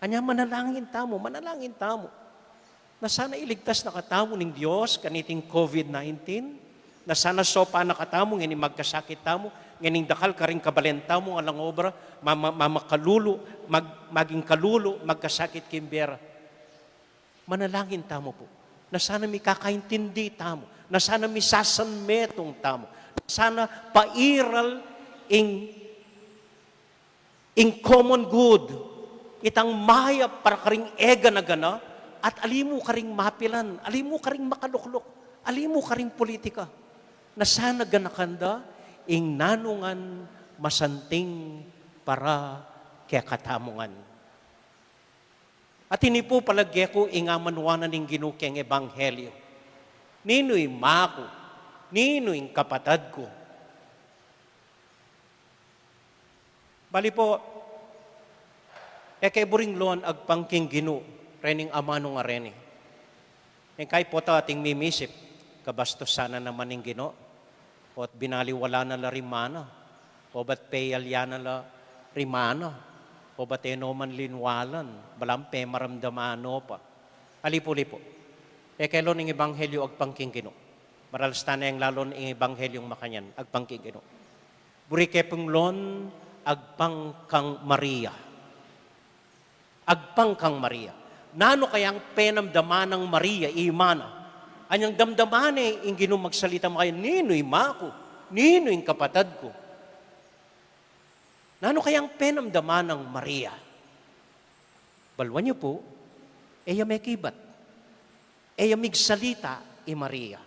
Anya manalangin tamu, manalangin tamu. Na sana iligtas na katamu ning Dios kaniting COVID nineteen. Na sana saupan na katamu ngening magkasakit tamu, ngening dakal karing kabalen tamu alang obra, mama-, mamakalulu, mag-, maging kalulu, magkasakit king bera. Manalangin tamu pu. Na sana mikakaintindi tamu. Na sana misasanmetung tamu. Na sana pairal ing ing common good, itang mayap para karing e gana-gana, at ali mu karing mapilan, ali mu karing makalukluk, ali mu karing politika. Na sana ganakan da ing nanu ngan masanting para kekatamu ngan. At ini pu palage ku ing amanuan na ning Ginu keng ebanghelyo. Ninu ing maku? Ninu ing kapatad ku? Bali pu, e ke buring lon agpang king Ginu rening amanung a reni. Ing kai pota ating mimisip, kabastusan na naman ning Ginu, obat binaliwala na la ring mana, obat peyalya na la ring mana, obat e no man linwalan, balamu pemaramdaman no pa. Alipu-lipu. E ke lon ing ebanghelyo agpang king Ginu. Maralstan ne ing lalon ing ebanghelyo makanyan agpang king Ginu. Buri ke pung lon agpang kang Maria. Agpang kang Maria. Nanu kayang penamdaman nang Maria, i mana? Anyang damdaman ne ing Ginu magsalita makanyan, "Ninu ing maku? Ninu ing kapatad ku?" Nanu kayang penamdaman nang Maria? Baluan yu pu, e ya mekibat. E ya migsalita i Maria.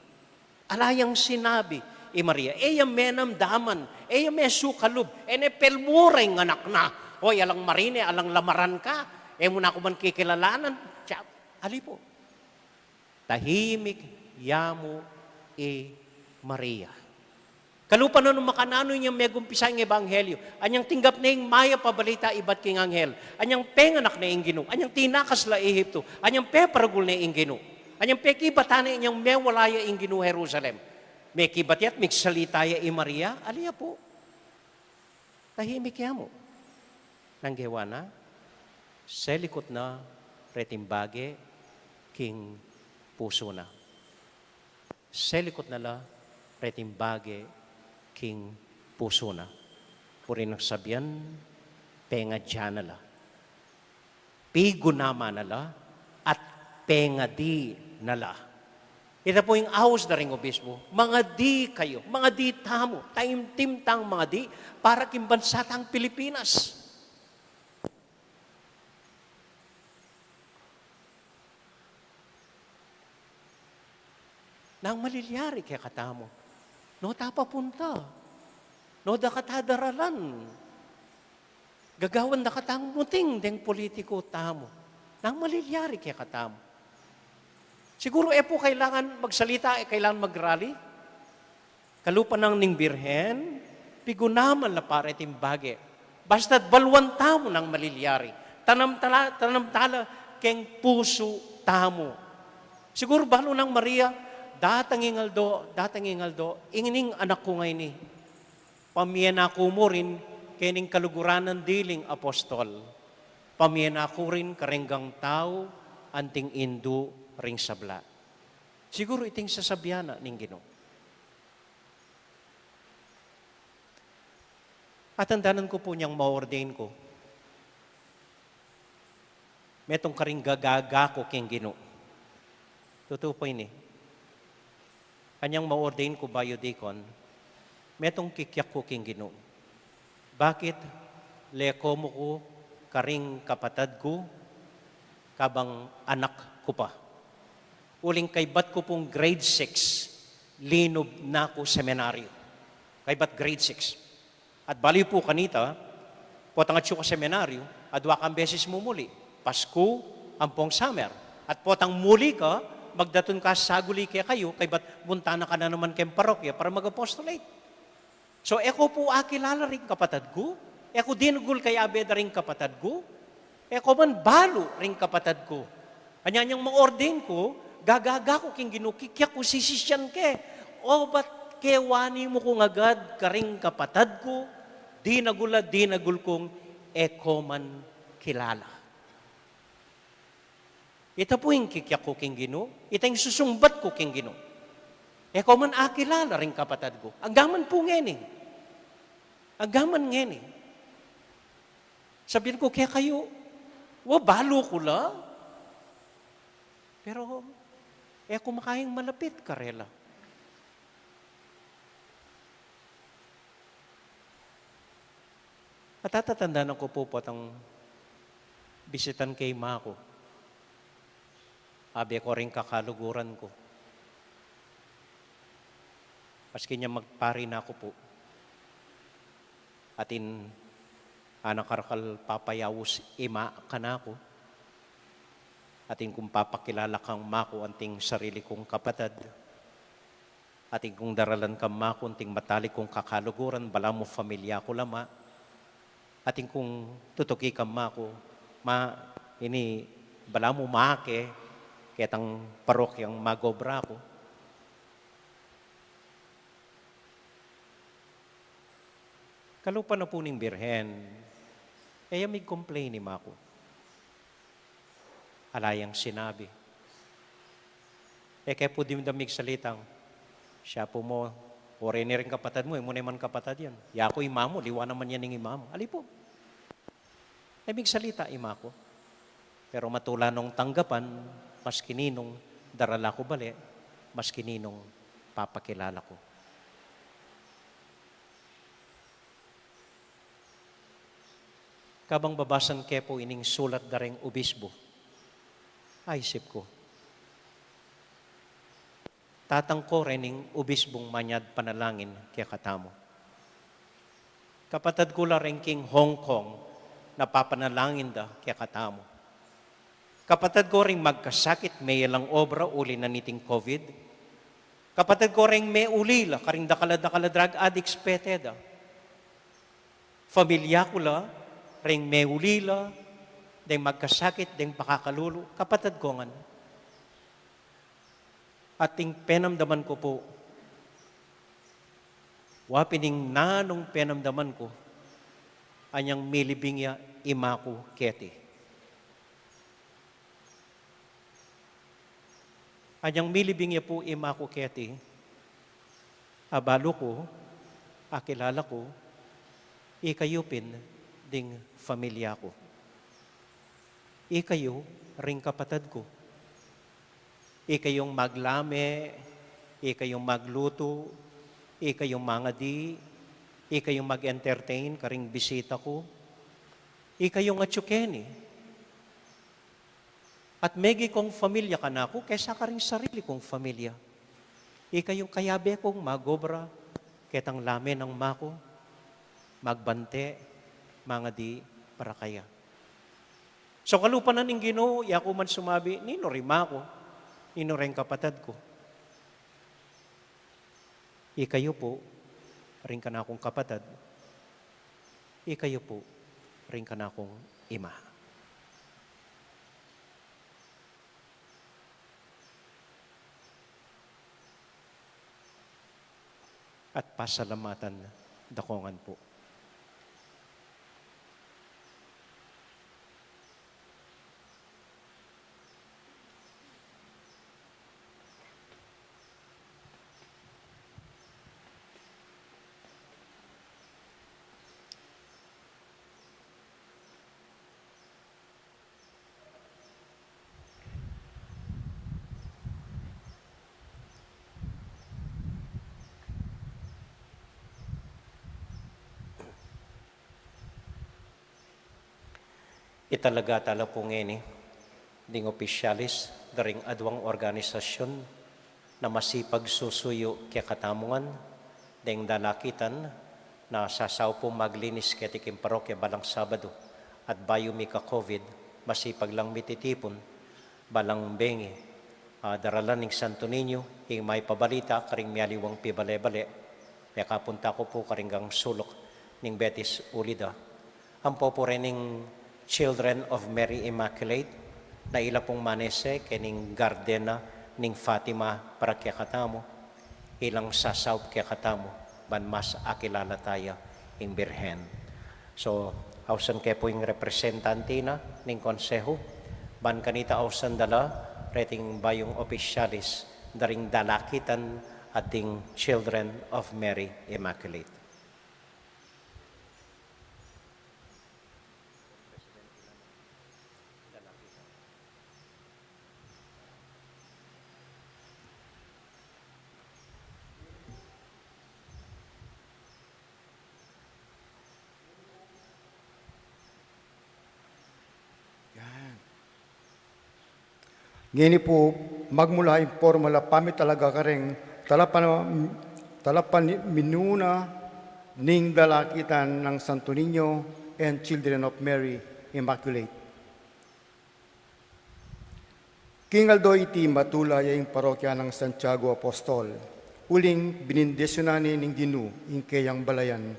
Ala yang sinabi i Maria. E ya menamdaman, e ya mesukalub, e ne pelmura ing anak na. Hoy, alang marine, alang lamaran ka, e mu na ku man kikilalanan. Tiya, alipu. Tahimik ya mu i Maria. Kalupa na nung makananu inyang megumpisa ing ebanghelyo. Anyang tinggap ne ing mayap a balita ibat king anghel. Anyang penganak ne ing Ginu. Anyang tinakas la Ehipto. Anyang peparagul ne ing Ginu. Anyang pekibatan ne inyang mewala ya ing Ginu Jerusalem. Mekibat ya't migsalita ya i Maria. Ali ya pu. Tahimik ya mu. Nanu ing gewa na? Selikut na reting bage king pusu na. Selikut na la reting bage king pusu na. Buri nang sabian, pengadya na la. Pigunaman na la at pengadi na la. Ita pu ing aus da ring obispo, mangadi kayu, mangadi tamu, taimtim tang mangadi para king bansa tang Pilipinas. Nang malilyari kekatamu? No ta papunta? No da kata daralan? Gagawan da katang muting deng politiku tamu? Nang malilyari kekatamu? Siguru e pu kailangan magsalita, e kailangan mag-rally. Kalupa nang ning Birhen, pigunaman la pa reting bage. Basta't baluan tamu nang malilyari. Tanam tala, tanam tala keng pusu tamu. Siguru balu nang Maria, datang ing aldo, datang ing aldo, ing ining anak ku ngeni. Pamie na ku mu rin kening kaluguran nang diling apostol. Pamie na ku rin kareng tau anting indu ring sabla. Siguru iting sasabian na ning Ginu. Atandanan ku pu inyang ma-ordain ku, metung karing gagaga ku king Ginu. Tutu pu ini. Anyang ma-ordain ku bayu dikon, metung kikyak ku king Ginu. Bakit? Leko mu ku karing kapatad ku, kabang anak ku pa. Uling kaybat ku pung grade six, linub na ku seminaryo. Kaybat grade six. At bali pu kanita, potang atyu ka seminaryo, adwa kang beses mumuli. Pasku, ampong summer. At potang muli ka, magdatun ka saguli kekayu, kaybat munta na ka na naman keng parokya para mag-apostolate. So, e ku pu akilala ring kapatad ku, e ku dinagul kayabe da ring kapatad ku, e ku man balu ring kapatad ku. Anya inyang ma-ordain ku, gagaga ku king Ginu, kikyak ku sisisyan ke. O bat kewani mu ku ngagad karing kapatad ku, dinagul a dinagul kung e ku man kilala. Ita pu ing kikyak ku king Ginu, ita ing susumbat ku king Ginu. E ku man akilala ring kapatad ku. Agaman pu ngeni. Agaman ngeni. Sabian ku kekayu, wa balu ku la. Pero, e ku makayang malapit karela. At atatandanan ku pu potang bisitan ke ima ku. Abe ku ring kakaluguran ku. Maski nya magpari na ku pu. Atin ana karakal papayaus ima kanaku. Atin kung papakilala kang ima ku anting sarili kung kapatad. Atin kung daralan kang ima ku anting matalik kung kakaluguran, balamu familia ku la ma. Atin kung tutuki kang ima ku, ma, ini balamu ma ke, ketang parokyang magobra ku. Kalupa na pu ning Birhen, e ya mig-complain ima ku. Ala yang sinabi. E ke pu dimdam migsalitang, "Siya pu mo, o reni ring kapatad mu, e mu ne man kapatad yan. Yaku ima mu, liwa naman yan ing ima mu." Ali pu. E migsalita ima ku. Pero matula nong tanggapan, maski ninung darala ku bale, maski ninung papakilala ku. Kabang babasan ke pu ining sulat da reng obisbu, aisip ku, tatang ko rening obisbung manyad panalangin kekatamu. Kapatad ku la reng king Hong Kong, napapanalangin da kekatamu. Kapatad ko ring magkasakit, meyang obra uli na niting COVID. Kapatad ko reng meulila, karing dakal a dakal a drug addicts, pete da. Familia ku la, reng meulila, deng magkasakit, deng pakakalulu, kapatad ko ngan. At ing penamdaman ku pu, wa pin ing nanung penamdaman ku, anyang milibing ya ima ku keti. Anyang milibing ya pu ima ku keti, abalu ku, akilala ku, ikayu pin ding familia ku. Ikayu ring kapatad ku. Ikayung maglame, ikayung maglutu, ikayung mangadi, ikayung mag-entertain karing bisita ku. Ikayung atyu keni. At megi kong familia kanaku kesa karing sarili kong familia. Ika yung kayabe kung magobra, ketang lame nang maku, magbante, mangadi para kaya. So kalupa na ning Ginu, ya ku man sumabi, ninu ring maku, ninu ring kapatad ku. Ikayu pu, ring kanakung kapatad, ikayu pu, ring kanakung ima. At pasalamatan da ko ngan pu. Italaga tala pu ngeni ding opisyalis da ring aduang organisasyun na masipag susuyu kekatamu ngan deng dalakitan na sasaup pu maglinis keti king parokya balang Sabadu at bayu mika-COVID, masipag lang mititipun balang bengi, ah, daralan ning Santo Niño ing maipabalita karing mialiwang pibale-bale. Mekapunta ku pu karing gang suluk ning Betis Ulida. Ampo pu reng Children of Mary Immaculate na ila pung manese kening Gardena ning Fatima para kekatamu, ilang sasaup kekatamu ban mas akilala taya ing Birhen. So, ausan ke pu ing representante na ning konsehu, ban kanita ausan da la reting bayung opisyalis da ring dalakitan at ding Children of Mary Immaculate. Yan. Ngeni pu, magmula ing pormal a pamitalaga kareng talapan-, talapaminuna ning dalakitan nang Santo Niño and Children of Mary Immaculate. King aldo iti matula ya ing parokya nang Santiago Apostol, uling binindisyunan ne ning Ginu ing keyang balayan,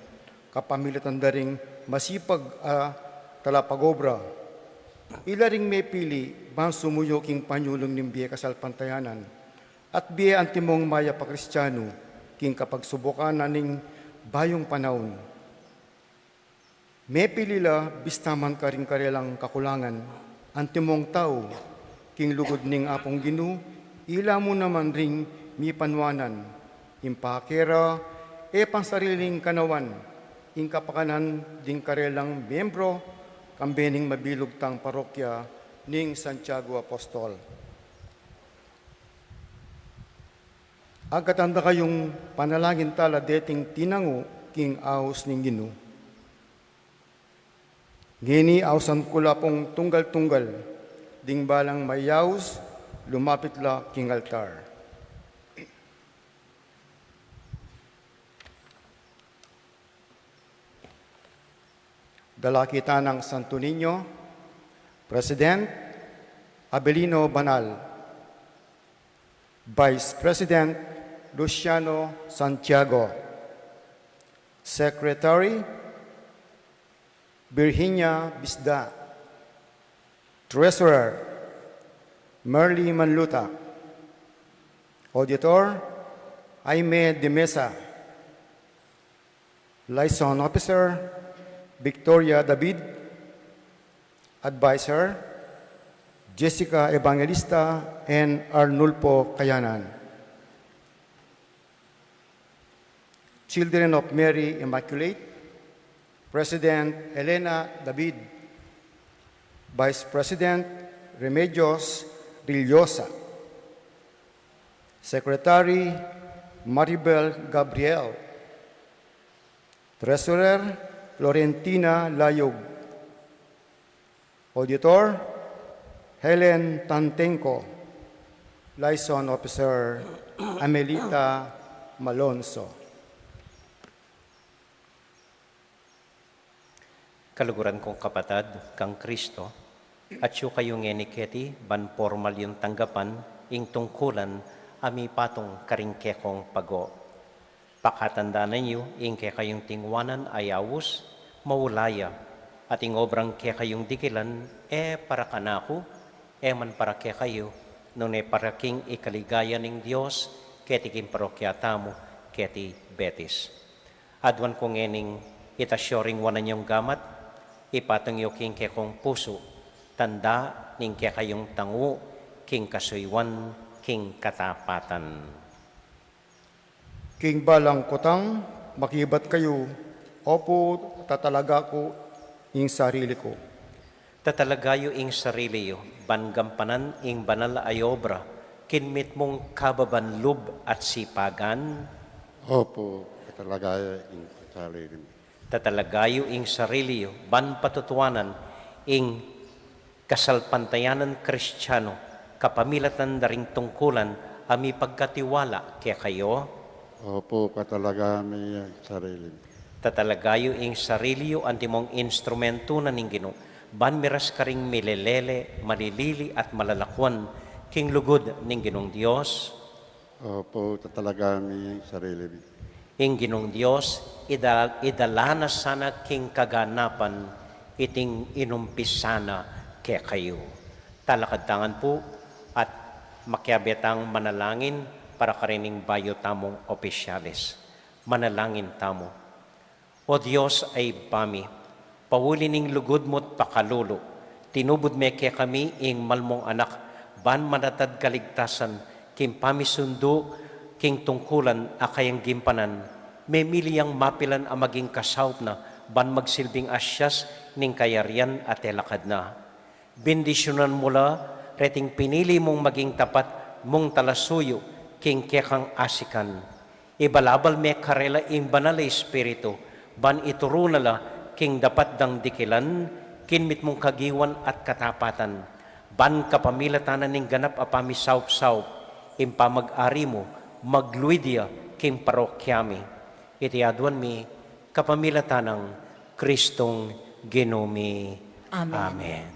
kapamilatan da ring masipag a talapagobra. Ila ring mepili ban sumuyu king panyulung ning bie kasalpantayanan at bie antimong mayap a Kristianu king kapagsubukan na ning bayung panaun. Mepili la bista man karing karelang kakulangan, antimong tau, king lugud ning Apung Ginu, ila mu naman ring mipanuanan, ing pakera, e pansariling kanawan, ing kapakanan ding karelang membro, kambe ning mabilug tang parokya ning Santiago Apostol. Agkatan da kayung panalangin tala deting tinangu king aus ning Ginu. Ngeni ausan ku la pung tunggal-tunggal ding balang mayaus lumapit la king altar. Dalakitan nang Santo Niño, President, Abelino Banal. Vice President, Luciano Santiago. Secretary, Virginia Bisda. Treasurer, Merly Manluta. Auditor, Jaime de Mesa. Liaison Officer, Victoria David. Advisor, Jessica Evangelista and Arnulfo Kayanan. Children of Mary Immaculate, President Elena David, Vice President Remedios Rillosa, Secretary Maribel Gabriel, Treasurer Florentina Layog, Auditor Helen Tantenco, Liaison Officer Amelita Malonzo. Kaluguran kung kapatad kang Kristo, atyu kayu ngeni keti ban pormal yung tanggapan ing tungkulan a mipatung karing kekong pago. Pakatandanan yu ing kekayung tingwanan a yaus, maulaya, at ing obrang kekayung dikilan, e para kanaku, e man para kekayu, nune para king ikaligaya ning Dios keti king parokya tamu keti Betis. Aduan ku ngening itas yu ring wanan yung gamat, ipatung yu king kekong pusu, tanda ning kekayung tangu king kasuyuan, king katapatan. King balang kutang, makibat kayu, opu, tatalaga ku ing sarili ku. Tatalaga yu ing sarili yu, ban gampanan ing banal a obra, king mitmung kababan lub at sipagan. Opu, tatalaga yu ing sarili mi. Tatalaga yu ing sarili yu, ban patutuanan ing kasalpantayanan Kristiano, kapamilatan da ring tungkulan a mipagkatiwala kekayu. Opu, tatalaga mi ing sarili mi. Tatalaga yu ing sarili yu antimong instrumentu na ning Ginu, ban miras karing milelele, malilili at malalakuan king lugud ning Ginung Dios. Opu, tatalaga mi ing sarili mi. Ing Ginung Dios, idal-, idala na sana king kaganapan iting inumpisa na kekayu. Talakad tangan pu at makiabe tang manalangin para karining bayu tamung opisyales. Manalangin tamu. O Dios a Ibpa mi, pauli ning lugud mu't pakalulu, tinubud me kekami ing malmung Anak, ban manatad kaligtasan, king pamisundu, king tungkulan a kayang gimpanan, memili yang mapilan a maging kasaup na, ban magsilbing asyas ning kayarian a telakad na. Bendisyunan mu la reting pinili mung maging tapat mung talasuyu king kekang asikan. Ibalabal me karela ing Banal a Espiritu, ban ituru na la king dapat dang dikilan, king mitmung kagiwan at katapatan, ban kapamilatan na ning ganap a pamisaup-saup, ing pamag-ari mu, magluid ya king parokya mi. Iti aduan mi, kapamilatan nang Kristong Ginu mi. Amen. Amen.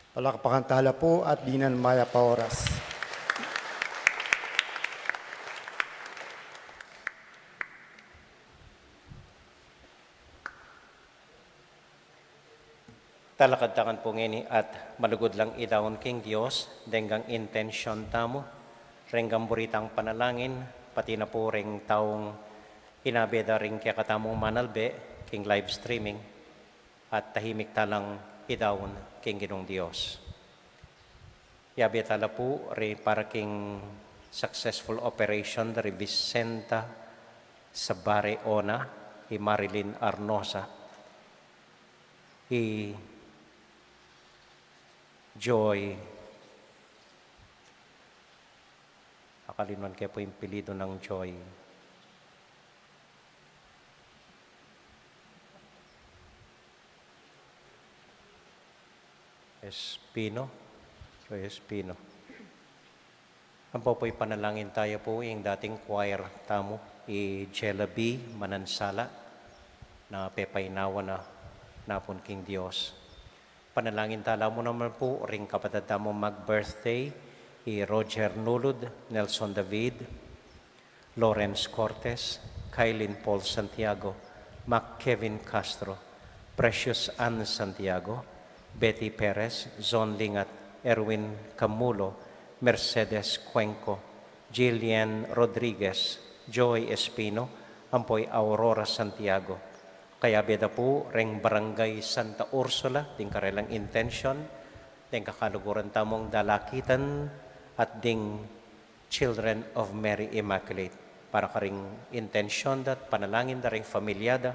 Palakpakan tala pu at dinan mayap a oras. Talakad tamu pu ngeni at malugud lang idaun king Dios deng intensyon tamu, reng buritang panalangin, pati na pu reng taung inabe da ring kekatamung manalbe king live streaming, at tahimik talang idaun king Ginung Dios. Yabe tala pu ri para king successful operation da ri Vicenta Sabare Ona, i Marilyn Arnosa, i Joy, akalinuan ke pu ing apelyidu nang Joy. Espino. Joy Espino. Ampo pu ipanalangin taya pu ing dating choir tamu, i Jella B Manansala, na pepainawa na napun king Dios. Panalangin tala mu naman pu ring kapatad tamu mag-birthday, Roger Nulud, Nelson David, Lawrence Cortes, Kailin Paul Santiago, Mac Kevin Castro, Precious Ann Santiago, Betty Perez, Zon Lingat, Erwin Camulo, Mercedes Cuenco, Jillian Rodriguez, Joy Espino, ampo i Aurora Santiago. Kayabe da pu reng Barangay Santa Ursula, ding karelang intensyon, deng kakaluguran tamung Dalakitan, at ding Children of Mary Immaculate. Para karing intensyon da at panalangin da reng familia da,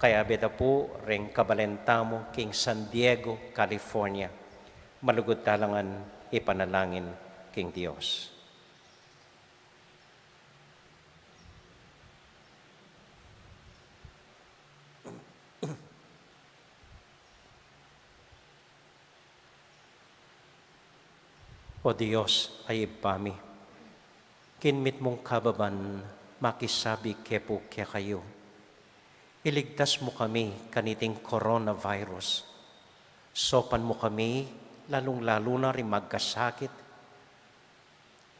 kayabe da pu reng kabalen tamu king San Diego, California. Malugud tala ngan ipanalangin king Dios. O Dios a Ibpa mi, king mitmung kababan makisabi ke pu kekayu, iligtas mu kami kaniting coronavirus. Saupan mu kami, lalung-lalu na ring magkasakit,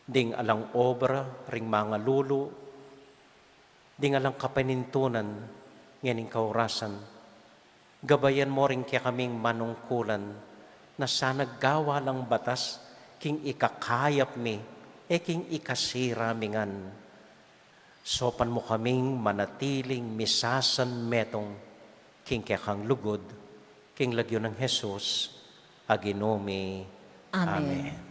ding alang obra ring mangalulu, ding alang kapanintunan ngening kaurasan. Gabayan mu ring kekaming manungkulan, na sana gawa lang batas king ikakayap mi, e king ikasira mi ngan. Saupan mu kaming manatiling misasanmetung king kekang lugud, king lagyu nang Jesus a Ginu mi. Amen. Amen.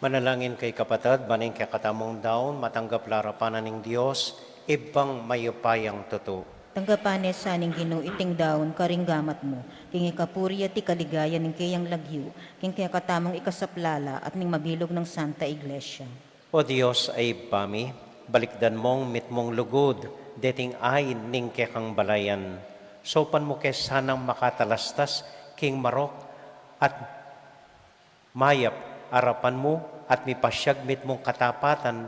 Manalangin kayu kapatad, ban ing kekatamung daun matanggap la arapan na ning Dios, Ibpang mayupayang tutu. Tanggapan ne sa ning Ginu iting daun karing gamat mu, king ikapuri at ikaligayan ning keyang lagyu, king kekatamung ikasaplala at ning mabilug nang Santa Iglesia. O Dios a Ibpa mi, balikdan mung mitmung lugud deting ain ning kekang balayan. Saupan mu ke sanang makatalastas king marok at mayap arapan mu at mipasyag mitmung katapatan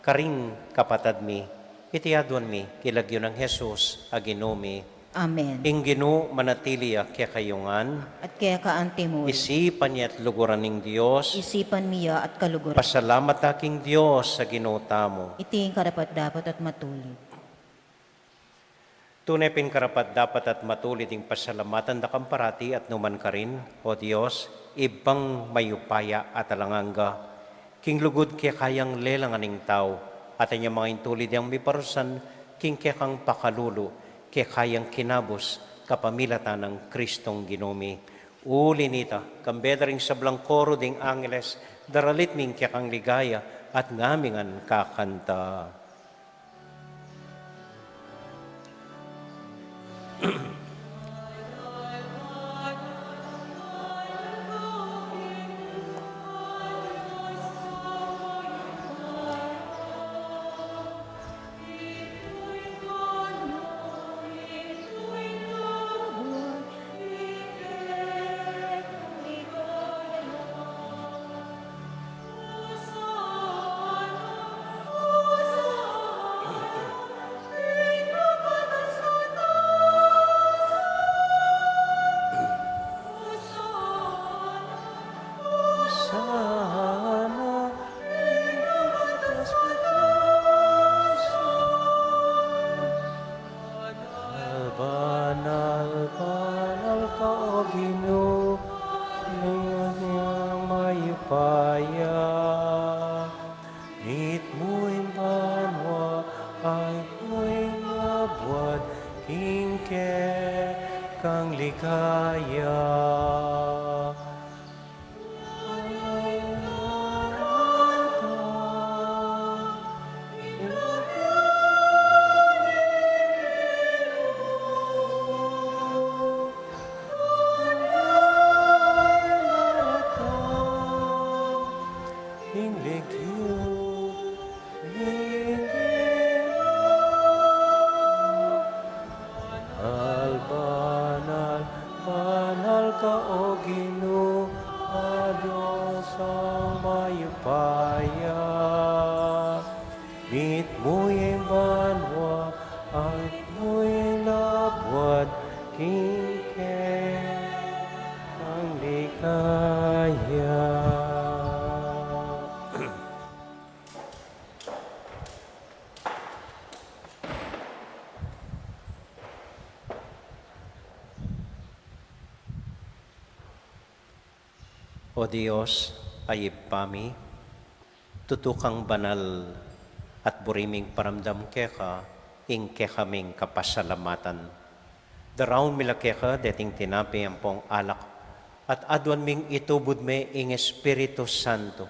karing kapatad mi. Iti aduan mi king lagyu nang Jesus a Ginu mi. Amen. Ing Ginu manatili ya kekayu ngan. At keka anti mu rin. Isipan ya at luguran ning Dios. Isipan mi ya at kaluguran. Pasalamat ta king Dios a Ginu tamu. Iti ing karapat-dapat at matulid. Tune pin karapat-dapat at matulid ing pasalamatan da kang parati at nu man karin, O Dios, Ibpang mayupaya at alang angga. King lugud keka yang lelangan ing tau, at anya mangintulid yang miparusan, king kekang pakalulu, keka yang kinabus, kapamilatan nang Kristong Ginu mi. Uli nita, kambe da ring sablang koru ding angeles, daralit mi ing kekang ligaya at ngamingan kakanta. Banal, banal, banal ka, O Ginu, Ginu ning mayupaya. Mitmu ing banua, aitmu ing labuad, king kekang ligaya. Ing ligaya Banal, banal, banal ka, O Ginu, a Dios a mayupaya. Mitmu ing banua, aitmu ing labuad, king kekang ligaya. O Dios, a Ibpa mi, tutu kang banal, at buri ming paramdam keka ing kekaming kapasalamatan. Daraun mi la keka deting tinape ampong alak, at aduan ming itubud me ing Espiritu Santo.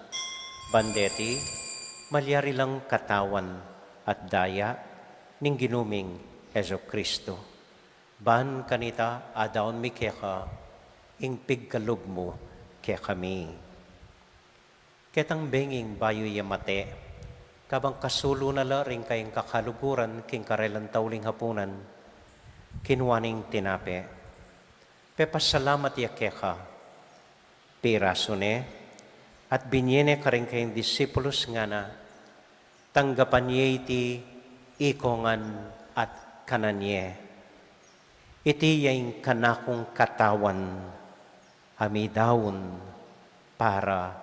Ban deti, malyari lang katawan at daya ning Ginu ming Jesucristo. Ban kanita, adaun mi keka ing pigkalub mu kekami. Ketang benging bayu ya mate, kabang kasulu na la ring kayang kakaluguran king karelang tauling hapunan, kinua ning tinape, pepasalamat ya keka, pirasu ne, at binie ne karing kayang disipulus, ngana, tanggapan ye iti, ikongan at kanan ye. Iti ya ing kanakung katawan, a midaun para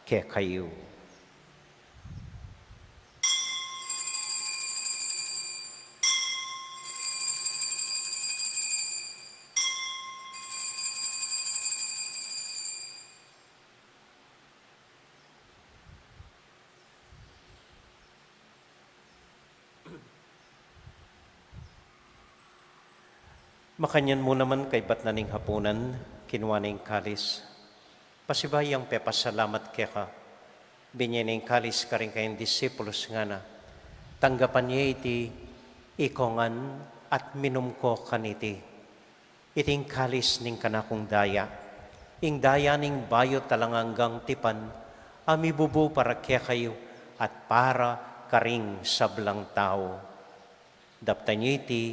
kekayu. Makanyan mu naman kaybat na ning hapunan, kinua ne ing kalis. Pasibayu yang pepasalamat keka, binie ne ing kalis karing kayang disipulus, ngana, tanggapan ye iti, ikongan at minum ko kaniti. Iti ing kalis ning kanakung daya, ing daya ning bayu at alang anggang tipan, a mibubu para kekayu at para karing sablang tau. Daptan ye iti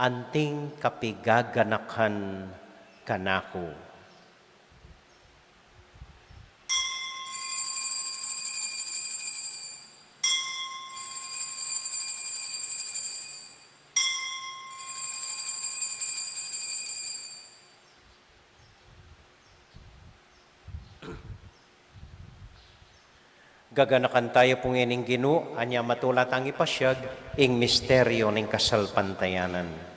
anting kapigaganakan kanaku. Gaganakan taya pu ngening Ginu, anya matula tang ipasyag ing misteryu ning kasalpantayanan.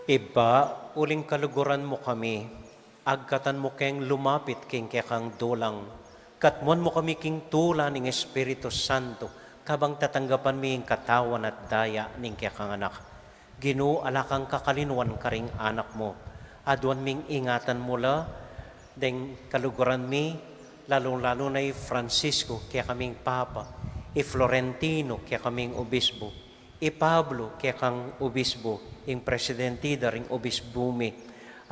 Ibpa, uling kaluguran mu kami, agkatan mu keng lumapit king kekang dulang, katmuan mu kami king tula ning Espiritu Santo, kabang tatanggapan mi ing katawan at daya ning kekang Anak. Ginu, ala kang kakalinuan karing anak mu. Aduan ming ingatan mu la deng kaluguran mi, lalung-lalu na i Francisco, kekaming Papa, i Florentino, kekaming Obispo, i Pablo, kekang Obispo, ing presidente da ring obispo mi,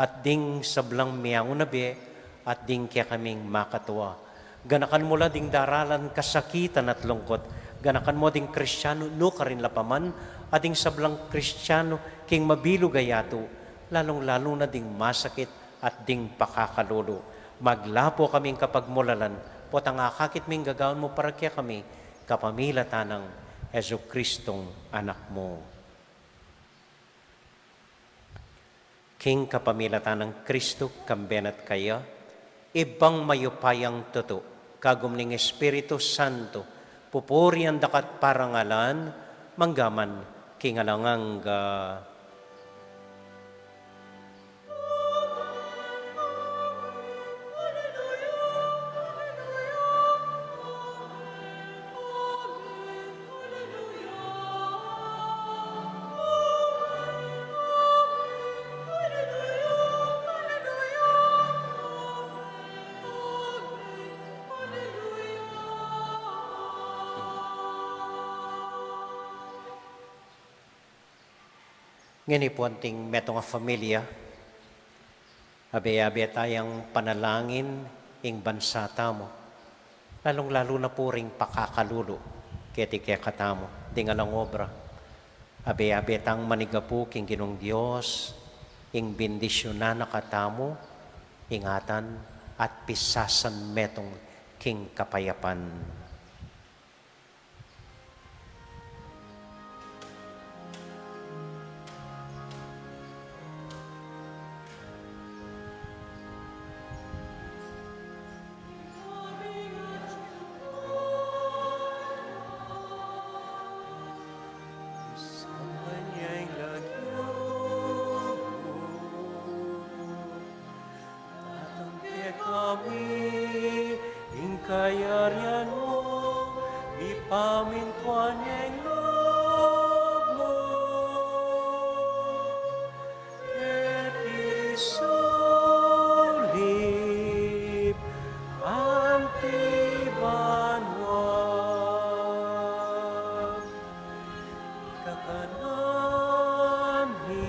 at ding sablang miyauna bie, at ding kekaming makatua. Ganakan mu la ding daralan kasakitan at lungkut. Ganakan mu ding Kristiano nukarin la pa man, at ding sablang Kristiano king mabilug a yatu, lalung-lalu na ding masakit at ding pakakalulu. Maglapu kaming kapagmulalan, potang akakit ming gagawan mu para kekami, kapamilatan nang Jesucristong Anak mu. King kapamilatan nang Kristo, kambe na at kaya, Ibpang mayupayang tutu, kagum ning Espiritu Santo, pupurian da ka at parangalan, mangga man king alang angga. Ngeni pu anting metung a familia, abe-abe tayang panalangin ing bansa tamu, lalung-lalu na pu ring pakakalulu keti kekatamu ding alang obra. Abe-abe tang manigapu king Ginung Dios, ing bindisyunan na katamu, ingatan at pisasan metung king kapayapan. Datang kekami ing kayarian mu, mipamintuan ing lub mu, keti sulip anti banua. Kakanan mi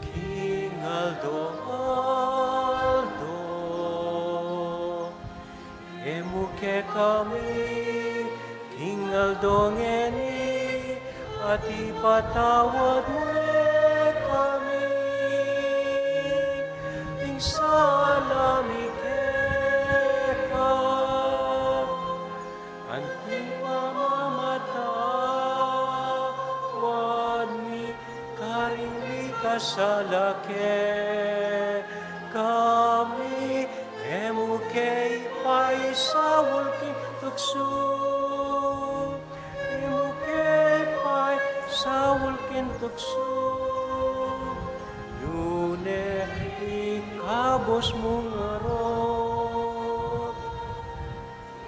king aldo-aldo, ibie mu kekami king aldo ngeni, at ipatawad mu kekami ing sala mi keka, anti ing pamamatawad mi karing mikasala kekami, e mu ke ipaisaul king tuksu, e mu ke ipaisaul king tuksu, nune ikabus mu ngarut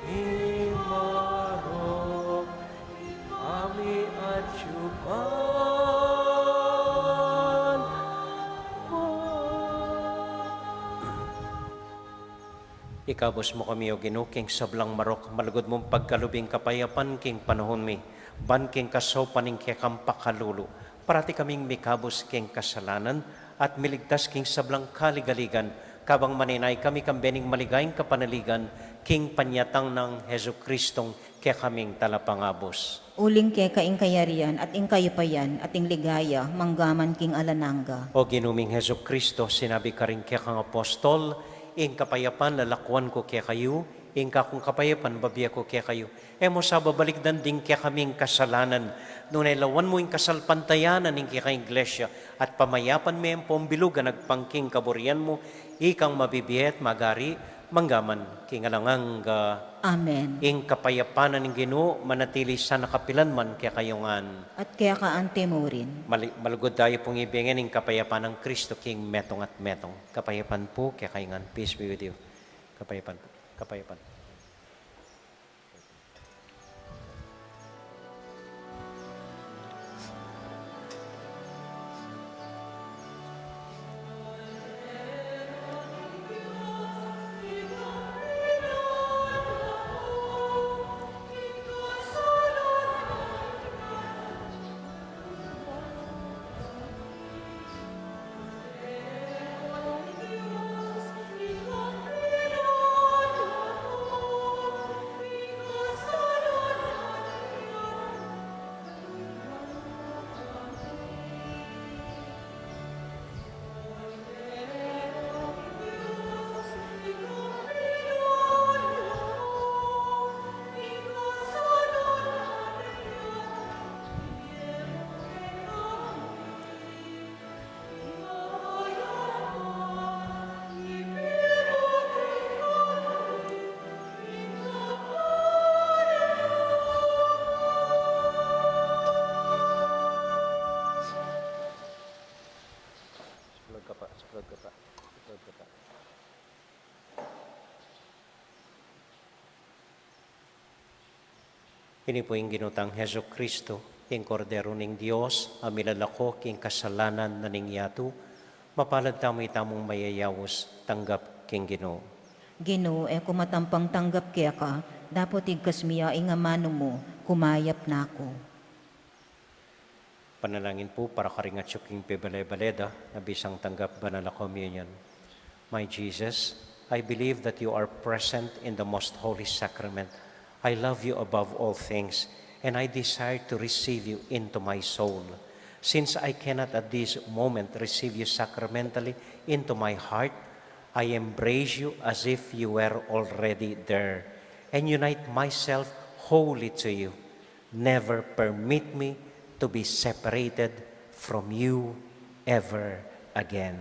ing marok, ami at yupan. Ikabus mu kami, O Ginu, king sablang marok, malugud mung pagkalub ing kapayapan king panaun mi, ban king kasaupan ning kekang pakalulu, parati kaming mikabus king kasalanan, at miligtas king sablang kaligaligan, kabang maninay kami kambe ning maligayang kapanaligan, king panyatang nang Jesucristong kekaming Talapangabus. Uling keka ing kayarian, at ing kayupayan, at ing ligaya, manggaman king alang angga. O Ginu ming Jesucristo, sinabi karing kekang apostol, ing kapayapan lalakuan ku kekayu, ing kakung kapayapan babie ku kekayu. E mu sa babalikdan ding kekaming kasalanan, nune lawan mu ing kasalpantayanan ning kekang Iglesia, at pamayapan me ampong bilug a nagpang king kaburian mu, ikang mabibie at magari, Mangga man king alang angga. Amen. Ing kapayapan ning Ginu manatili sana kapilan man kekayu ngan. At keka anti mu rin. Mali-, malugud tayu pung ibie ing kapayapan nang Kristo king metung at metung. Kapayapan pu kekayu ngan. Peace be with you. Kapayapan pu. Kapayapan. Ini pu ing Ginu tang Jesucristo, ing Kordero ning Dios, a milalako king kasalanan na ning yatu. Mapalad tamu itamung mayayaus tanggap king Ginu. Ginu, e ku matampang tanggap keka, dapot igkas mi ya ing amanu mu, kumayap na ku. Panalangin pu para karing atyu king pibale-bale da na bisang tanggap banal a communion. My Jesus, I believe that you are present in the most holy sacrament. I love you above all things, and I desire to receive you into my soul. Since I cannot at this moment receive you sacramentally into my heart, I embrace you as if you were already there, and unite myself wholly to you. Never permit me to be separated from you ever again.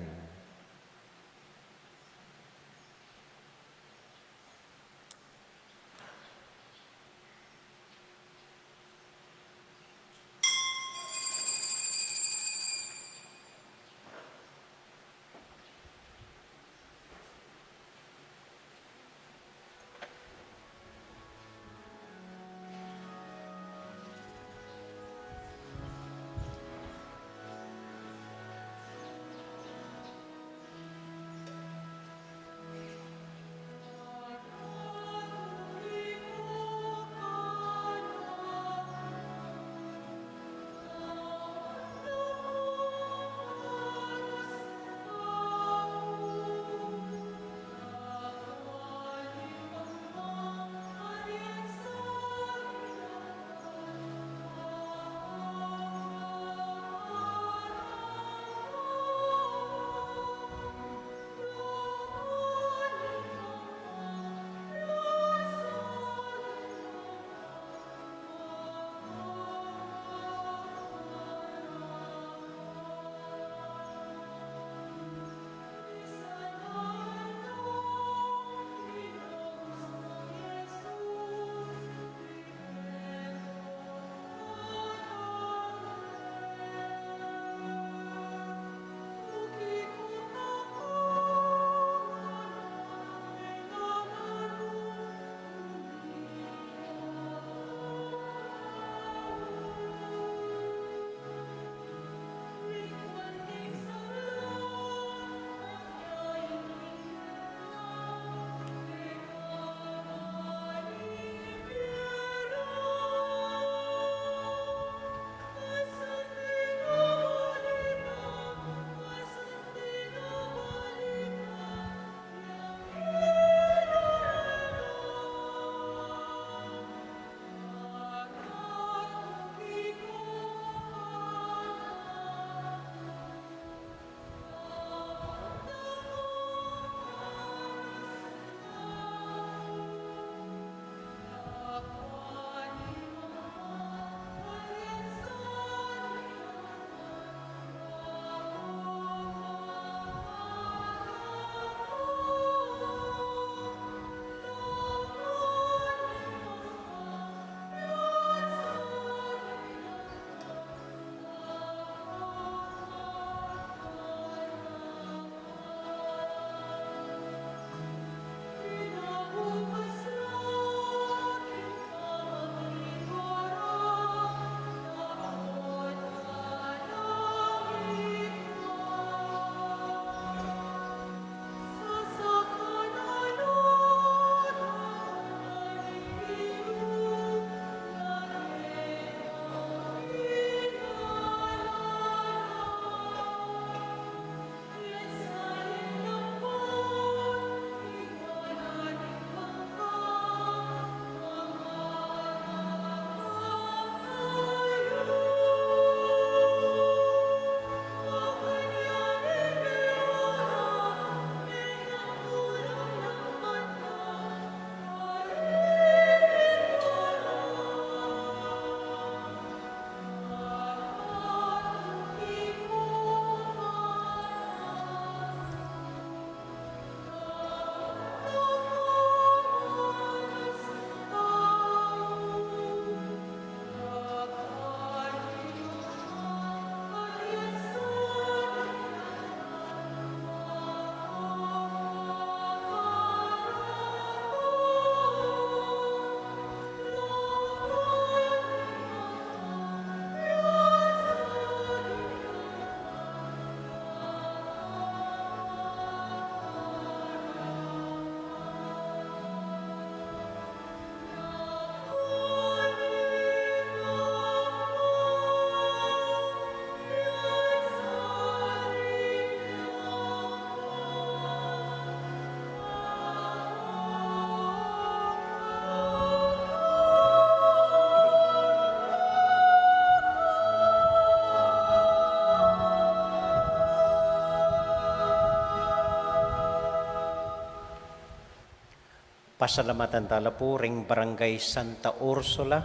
Pasalamatan tala pu ring Barangay Santa Ursula,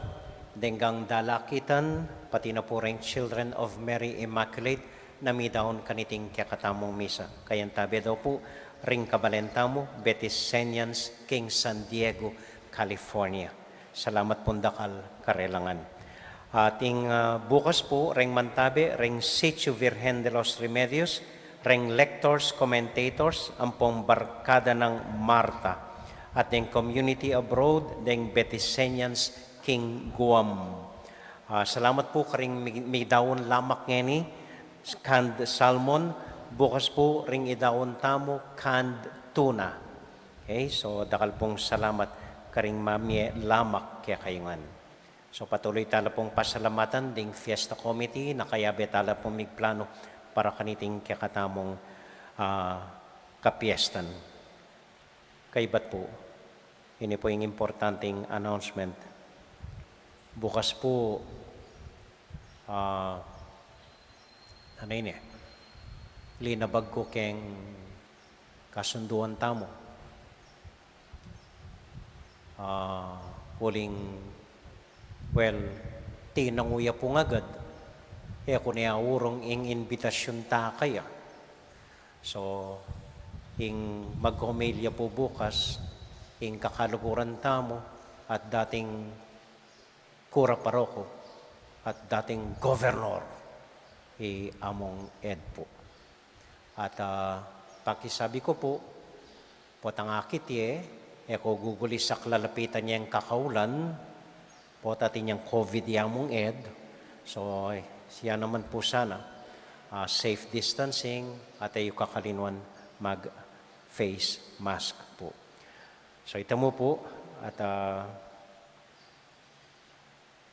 deng Dalakitan, pati na pu ring Children of Mary Immaculate, na midaun kaniting kekatamung misa. Kayantabe daw pu ring kabalen tamu, Betisenians, king San Diego, California. Salamat pung dakal, karelang ngan. At ing, ah, bukas pu, ring mantabe, ring Sitio Virgen de los Remedios, ring lectors, commentators, ampong Barkada nang Marta, at ring community abroad, deng Betisenians king Guam. Ah, salamat pu karing mi-, midaun lamak ngeni, canned salmon, bukas pu ring idaun tamu, canned tuna. Okay, so dakal pung salamat karing mamie lamak kekayu ngan. So patuloy tala pung pasalamatan ding fiesta committee, na kayabe tala pung migplano para kaniting kekatamung, ah, kapiestan. Kaybat pu, ini pu ing importanteng announcement. Bukas pu, ah, ano ini? Linabag ku keng kasunduan tamu. Ah, uling, well, tinangu ya pu ngagad, e ku ne aurung ing inbitasyun ta kaya. So, ing maghomilia pu bukas, ing kakaluguran tamu, at dating kura paroko, at dating gobernor, i Among Ed pu. At, ah, pakisabi ku pu, potang akit ye, e ku gugulisak lalapitan yeng kakaulan, pota atin yang COVID i Among Ed. So, siya naman pu sana, ah, safe distancing, at e yu kakalinuan mag-face mask pu. So, ita mu pu, at, ah,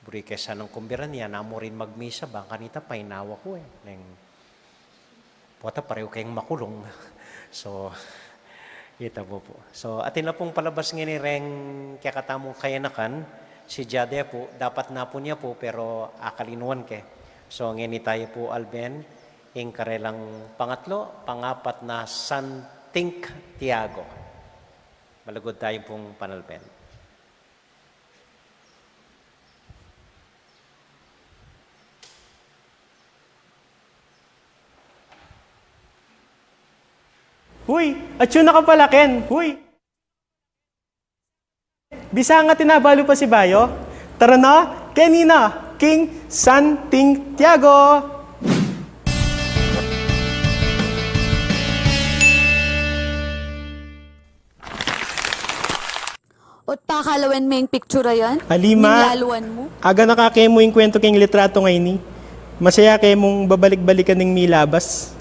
buri ke sanang kumbiran ya, namu rin magmisa, bang kanita painawa ku e. Neng, pota parehu keng makulung. So, ita mu pu. So, atin la pung palabas ngeni reng kekatamung kayanakan, si Jade pu, dapat na pu nia pu, pero akalinuan ke. So, ngeni tayu pu, Alben, ing karelang pangatlu, pangapat na Santing Tiago. Malugud tayu pung panalben. Huy! Atsu na ka pala, Ken! Huy! Bisa nga tinabalu pa si Bayo? Tara na, keni na, king Santing Tiago! Ot pakalawen me ing picture a yan? Alima, ning laluan mu? Aga na ka kemu ing kwentu king litrato ngeni. Masaya kemung babalik-balikan ing milabas.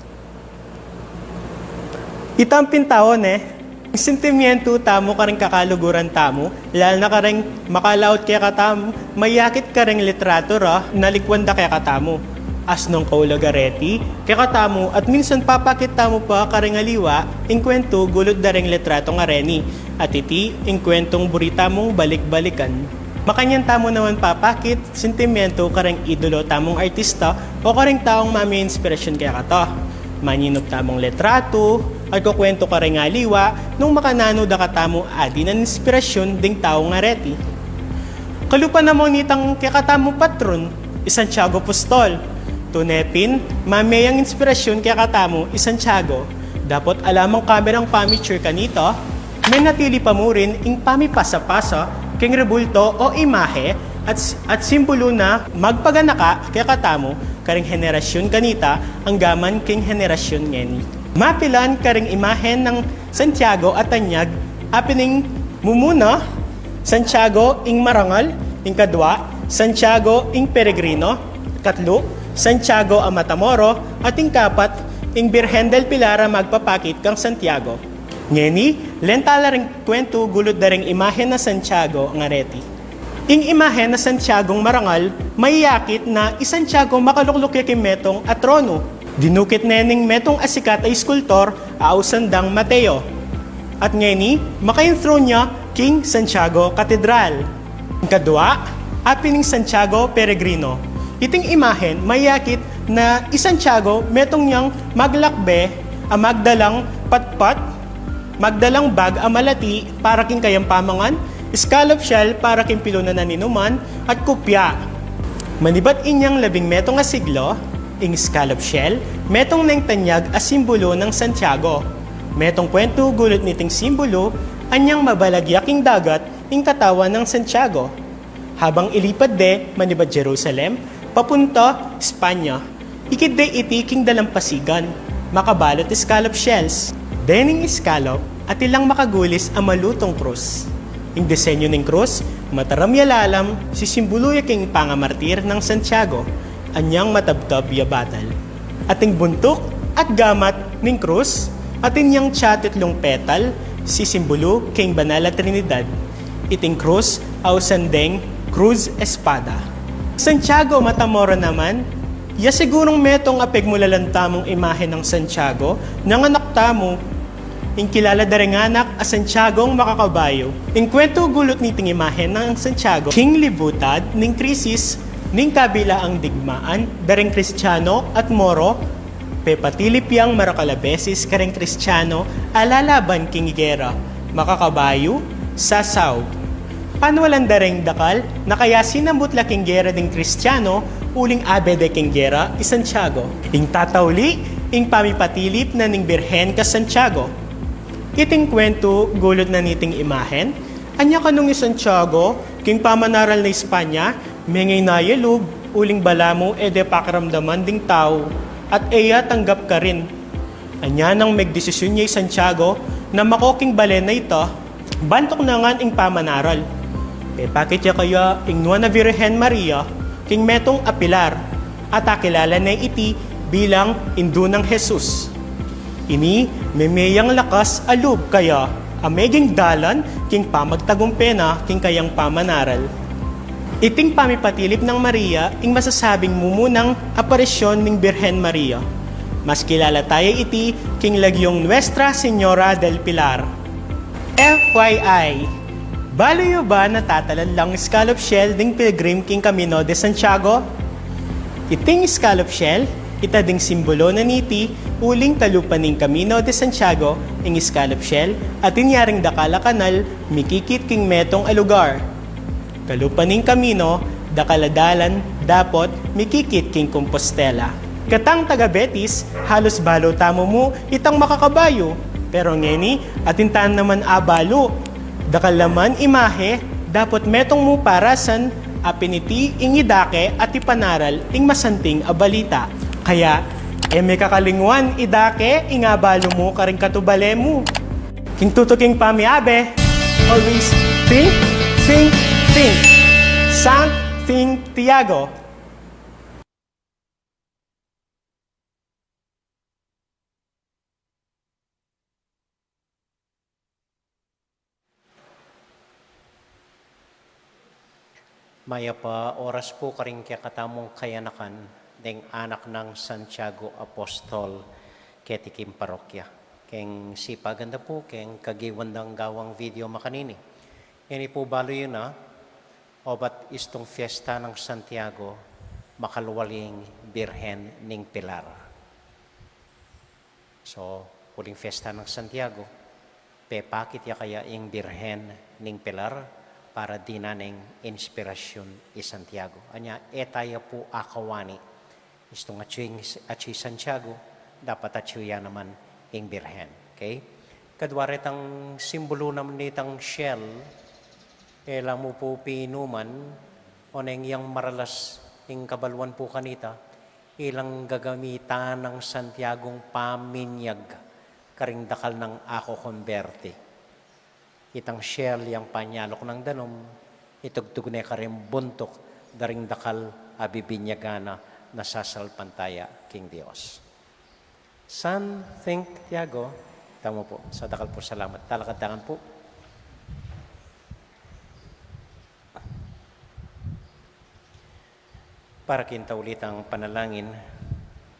Ita ing pintaon e. Ing sentimientu tamu karing kakaluguran tamu, lalo na karing makalaut kekatamu, mayakit karing litrato ra na likwan da kekatamu. Asnung kaulaga reti kekatamu, at minsan papakit tamu pa karing aliwa ing kwentu gulut da ring litrato ngareni, at iti ing kwentung buri tamung balik-balikan. Makanyan tamu naman papakit sentimientu karing idolo tamung artista o karing taung mame inspirasyun kekata. Manyinup tamung litratu at kukwentu karing aliwa nung makananu da katamu adi nang inspirasyun ding taung areti. Kalupa na mu nitang kekatamung patron, i Santiago Apostol. Tune pin, mame yang inspirasyun kekatamu i Santiago. Dapot ala mang kamerang pamicture kanita, menatili pa mu rin ing pamipasa-pasa king rebulto o imahe at, at simbulu na magpaganaka kekatamu karing henerasyun kanita anggaman king henerasyun ngeni. Mapilan karing imahe nang Santiago a tanyag, apin ing mumuna, Santiago ing marangal, ing kadwa, Santiago ing peregrino, katlu, Santiago a Matamoro, at ing kapat, ing Birhen del Pilar a magpapakit kang Santiago. Ngeni, len tala ring kwentu gulut da ring imahen a Santiago ngareti. Ing imahen a Santiago marangal, mayakit na i Santiago makalukluk ya king metung a tronu. Dinukit ne ning metung a sikat a iskultor a ausan dang Mateo. At ngeni, makaintro ya king Santiago Katedral. Ing kadwa, apin ing Santiago Peregrino. Iting imahen, mayakit na i Santiago metung yang maglakbe a magdalang patpat, Magdalang bag a malati para king kayang pamangan, scallop shell para king pilunan a ninuman, at kupya. Manibat inyang labing metung a siglo, ing scallop shell, metung neng tanyag a simbulu nang Santiago. Metung kwentu gulut niting simbulu, anyang mabalag ya king dagat ing katawan nang Santiago. Habang ilipad de manibat Jerusalem, papunta Espanya. Ikit de iti king dalampasigan, makabalut scallop shells. Dening scallop, atin lang makagulis a malutung krus. Ing disenyu ning krus, mataram ya lalam, sisimbulu ya king pangamartir nang Santiago, anyang matabtab ya batal. Ating buntuk at gamat ning krus, atin yang tsa titlung petal, sisimbulu king banal a Trinidad. Iting krus, ausan deng Cruz Espada. Santiago Matamoros naman, ya sigurung metung a pegmulalan tamung imahe nang Santiago, nanganak tamu, ing kilala da ring anak a Santiagong makakabayu. Ing kwentu gulut niting imahe nang Santiago, king libutad ning krisis, ning kabilaang digmaan, da ring Kristiano at Moro, pepatilip yang marakal a beses kareng Kristiano a lalaban king gera, makakabayu, sasaw. Panwalan da ring dakal na kaya sinambut la king gera ding Kristiano, uling abe de king gera i Santiago. Ing tatauli, ing pamipatilip na ning Birhen ka Santiago. Iting kwentu gulut na niting imahen, anya kanung i Santiago, king pamanaral na Espanya, mengayna ya lub, uling balamu e de pakiramdaman ding tau, at e ya tanggap karin. Anya nang megdesisyun ya i Santiago na mako king balen a ita, bantuk na ngan ing pamanaral. Pepakit ya kaya ing Nuan a Virgen Maria king metung a pilar, at akilala ne iti bilang indu nang Jesus. Ini, meme yang lakas a lub kaya a meging dalan king pamagtagumpe na king kayang pamanaral. Iting pamipatilip nang Maria ing masasabing mumunang aparisyon ning Birhen Maria. Mas kilala taya iti king lagyung Nuestra Señora del Pilar. F Y I, balu yu ba na tatalan lang scallop shell ding pilgrim king Camino de Santiago? Iting scallop shell, ita ding simbolo na niti, uling kalupa ning Camino de Santiago, ing scallop shell, atin ya ring dakal a kanal, mikikit king metung a lugar. Kalupa ning Camino, dakal a dalan, dapot, mikikit king Compostela. Katang taga Betis, halus balu tamu mu itang makakabayu. Pero ngeni, atin tana naman abalu. Dakal naman imahe, dapot metung mu parasan, a pin iti ing idake at ipanaral ing masanting a balita. Kaya, e me kakalingwan idake ing abalu mu karing katubale mu. King tutuking pamiabe, always think, think, think. San Think Tiago. Mayap a oras pu karing kekatamung kayanakan deng anak nang Santiago Apostol keti king parokya. Keng sipagan da pu keng kagiwan dang gawang video makanini. Ini pu balu yu na, obat istung fiesta nang Santiago, makalualing Birhen ning Pilar. So, uling fiesta nang Santiago, pepakit ya kaya ing Birhen ning Pilar para dinan ing inspirasyun i Santiago. Anya, e taya pu akawani. Istung atyu ing, atyu i Santiago, dapat atyu ya naman ing Birhen. Okay? Kadua retang simbulu naman nitang shell, e la mu pu pinuman, oneng yang maralas ing kabaluan pu kanita, ilang gagamitan nang Santiagong paminyag karing dakal nang akokomberti. Itang shell yang panyaluk nang danum, itugtug ne karing buntuk da ring dakal a bibinyagan na nasasalpantaya king Dios. San Think Tiago, tamu pu. Sa dakal pu salamat. Talakad tamu pu. Para king tauli tang panalangin,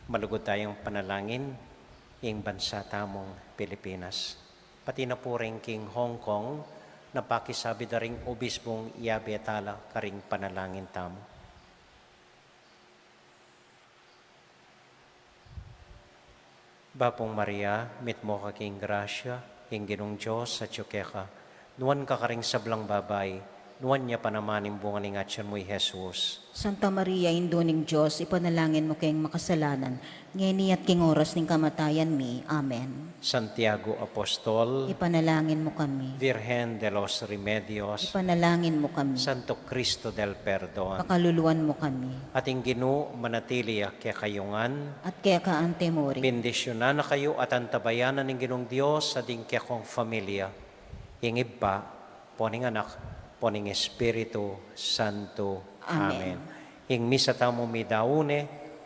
malugud tayang panalangin ing bansa tamung Pilipinas. Pati na pu ring king Hong Kong, na pakisabi da ring obispung iyabe tala karing panalangin tamu. Bapung Maria, mitmu ka king grasya, Ing Ginung Dios atyu keka, nuan ka karing sablang babai, nuan ya pa naman ing bunga ning atyan mu, i Jesus. Santa Maria, Indu ning Dios, ipanalangin mu keng makasalanan, ngeni at king oras ning kamatayan mi. Amen. Santiago Apostol, ipanalangin mu kami. Virgen de los Remedios, ipanalangin mu kami. Santo Cristo del Perdon, pakaluluan mu kami. At ing Ginu manatili ya kekayu ngan. At keka anti mu rin. Bendisyunan na kayu at antabayanan ning Ginung Dios at ing kekong familia, ing Ibpa, ampo ning Anak, ampo ning Espiritu Santo. Amen. Amen. Ing misa tamu midaun ne,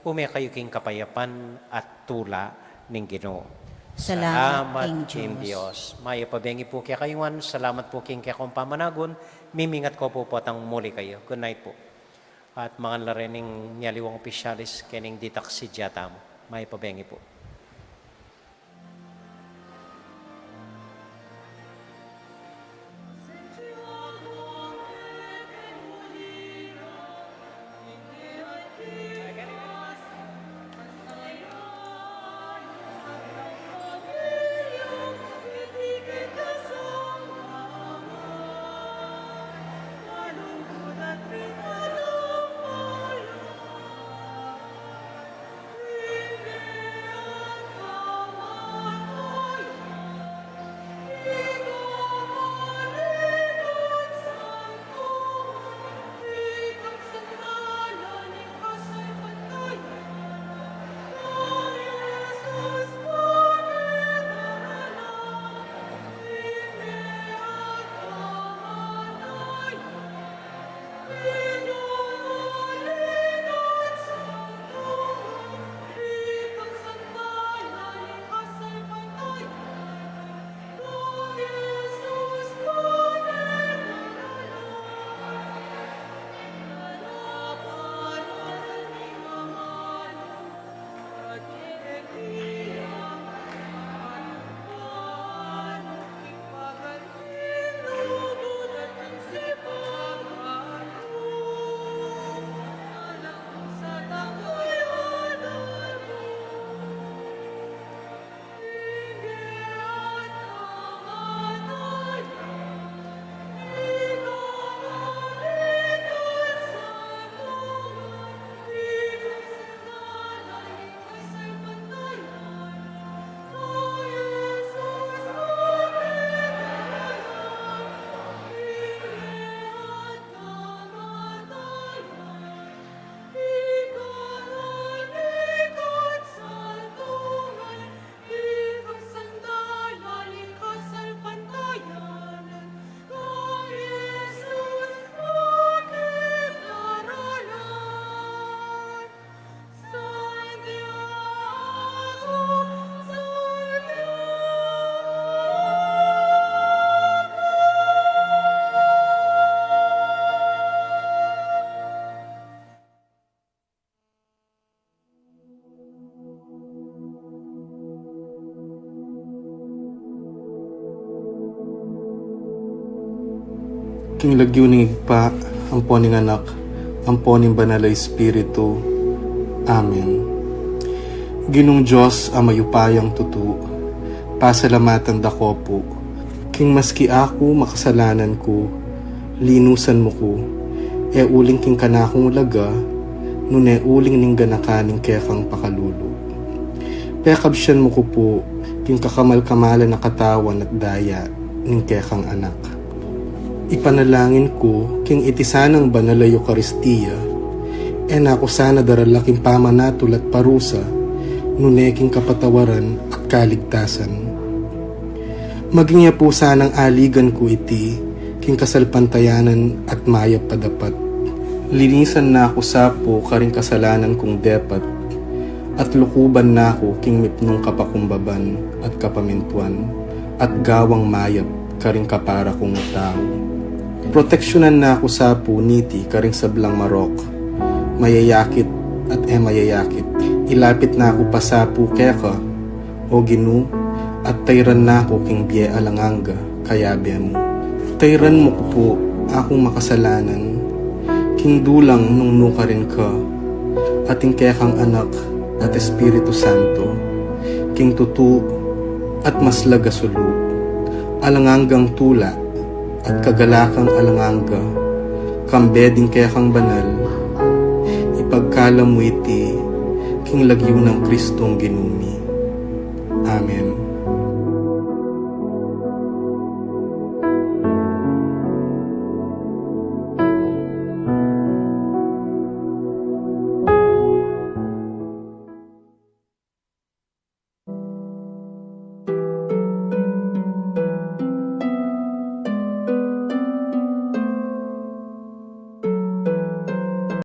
ume kayu king kapayapan at tula ning Ginu. Salamat king Dios. Mayap a bengi pu kekayu ngan, salamat pu king kekong pamanagun, mimingat ko pu potang muli kayu. Good night pu. At mangan la rin ing mialiwang opisyalis kening ditak sidya tamu. Mayap a bengi pu. King lagyu ning Ibpa, ampo ning Anak, ampo ning Banal a Espiritu. Amen. Ginung Dios a mayupayang tutu, pasalamatan da ko pu, king maski aku makasalanan ku, linusan mu ku, e uling king kanakung laga, nune uling ning ganaka ning kekang pakalulu. Pekabsian mu ku pu, king kakamal-kamalan a katawan at daya ning kekang Anak. Ipanalangin ku, king iti sanang banal a Eukaristia, e na ku sana darala king pamanatul at parusa, nune king kapatawaran at kaligtasan. Maging ya pu sanang aligan ku iti, king kasalpantayanan at mayap a dapat. Linisan na ku sa pu karing kasalanan kung depat, at lukuban na ku king mipnung kapakumbaban at kapamintuan, at gawang mayap karing kapara kung tau. Proteksyunan na ku sa pu niti karing sablang marok, mayayakit at e mayayakit. Ilapit na ku pa sa pu keka, O Ginu, at tayran na ku king bie alang angga, kayabe mu. Tayran mu ku pu akung makasalanan, king dulang nung nukarin ka, at ing kekang Anak at Espiritu Santo, king tutu at maslag a sulu. alang anggang tula at kagalakang alang angga, kambe ding kekang banal, ipagkalub mu iti king lagyu nang Kristong Ginu mi. Amen.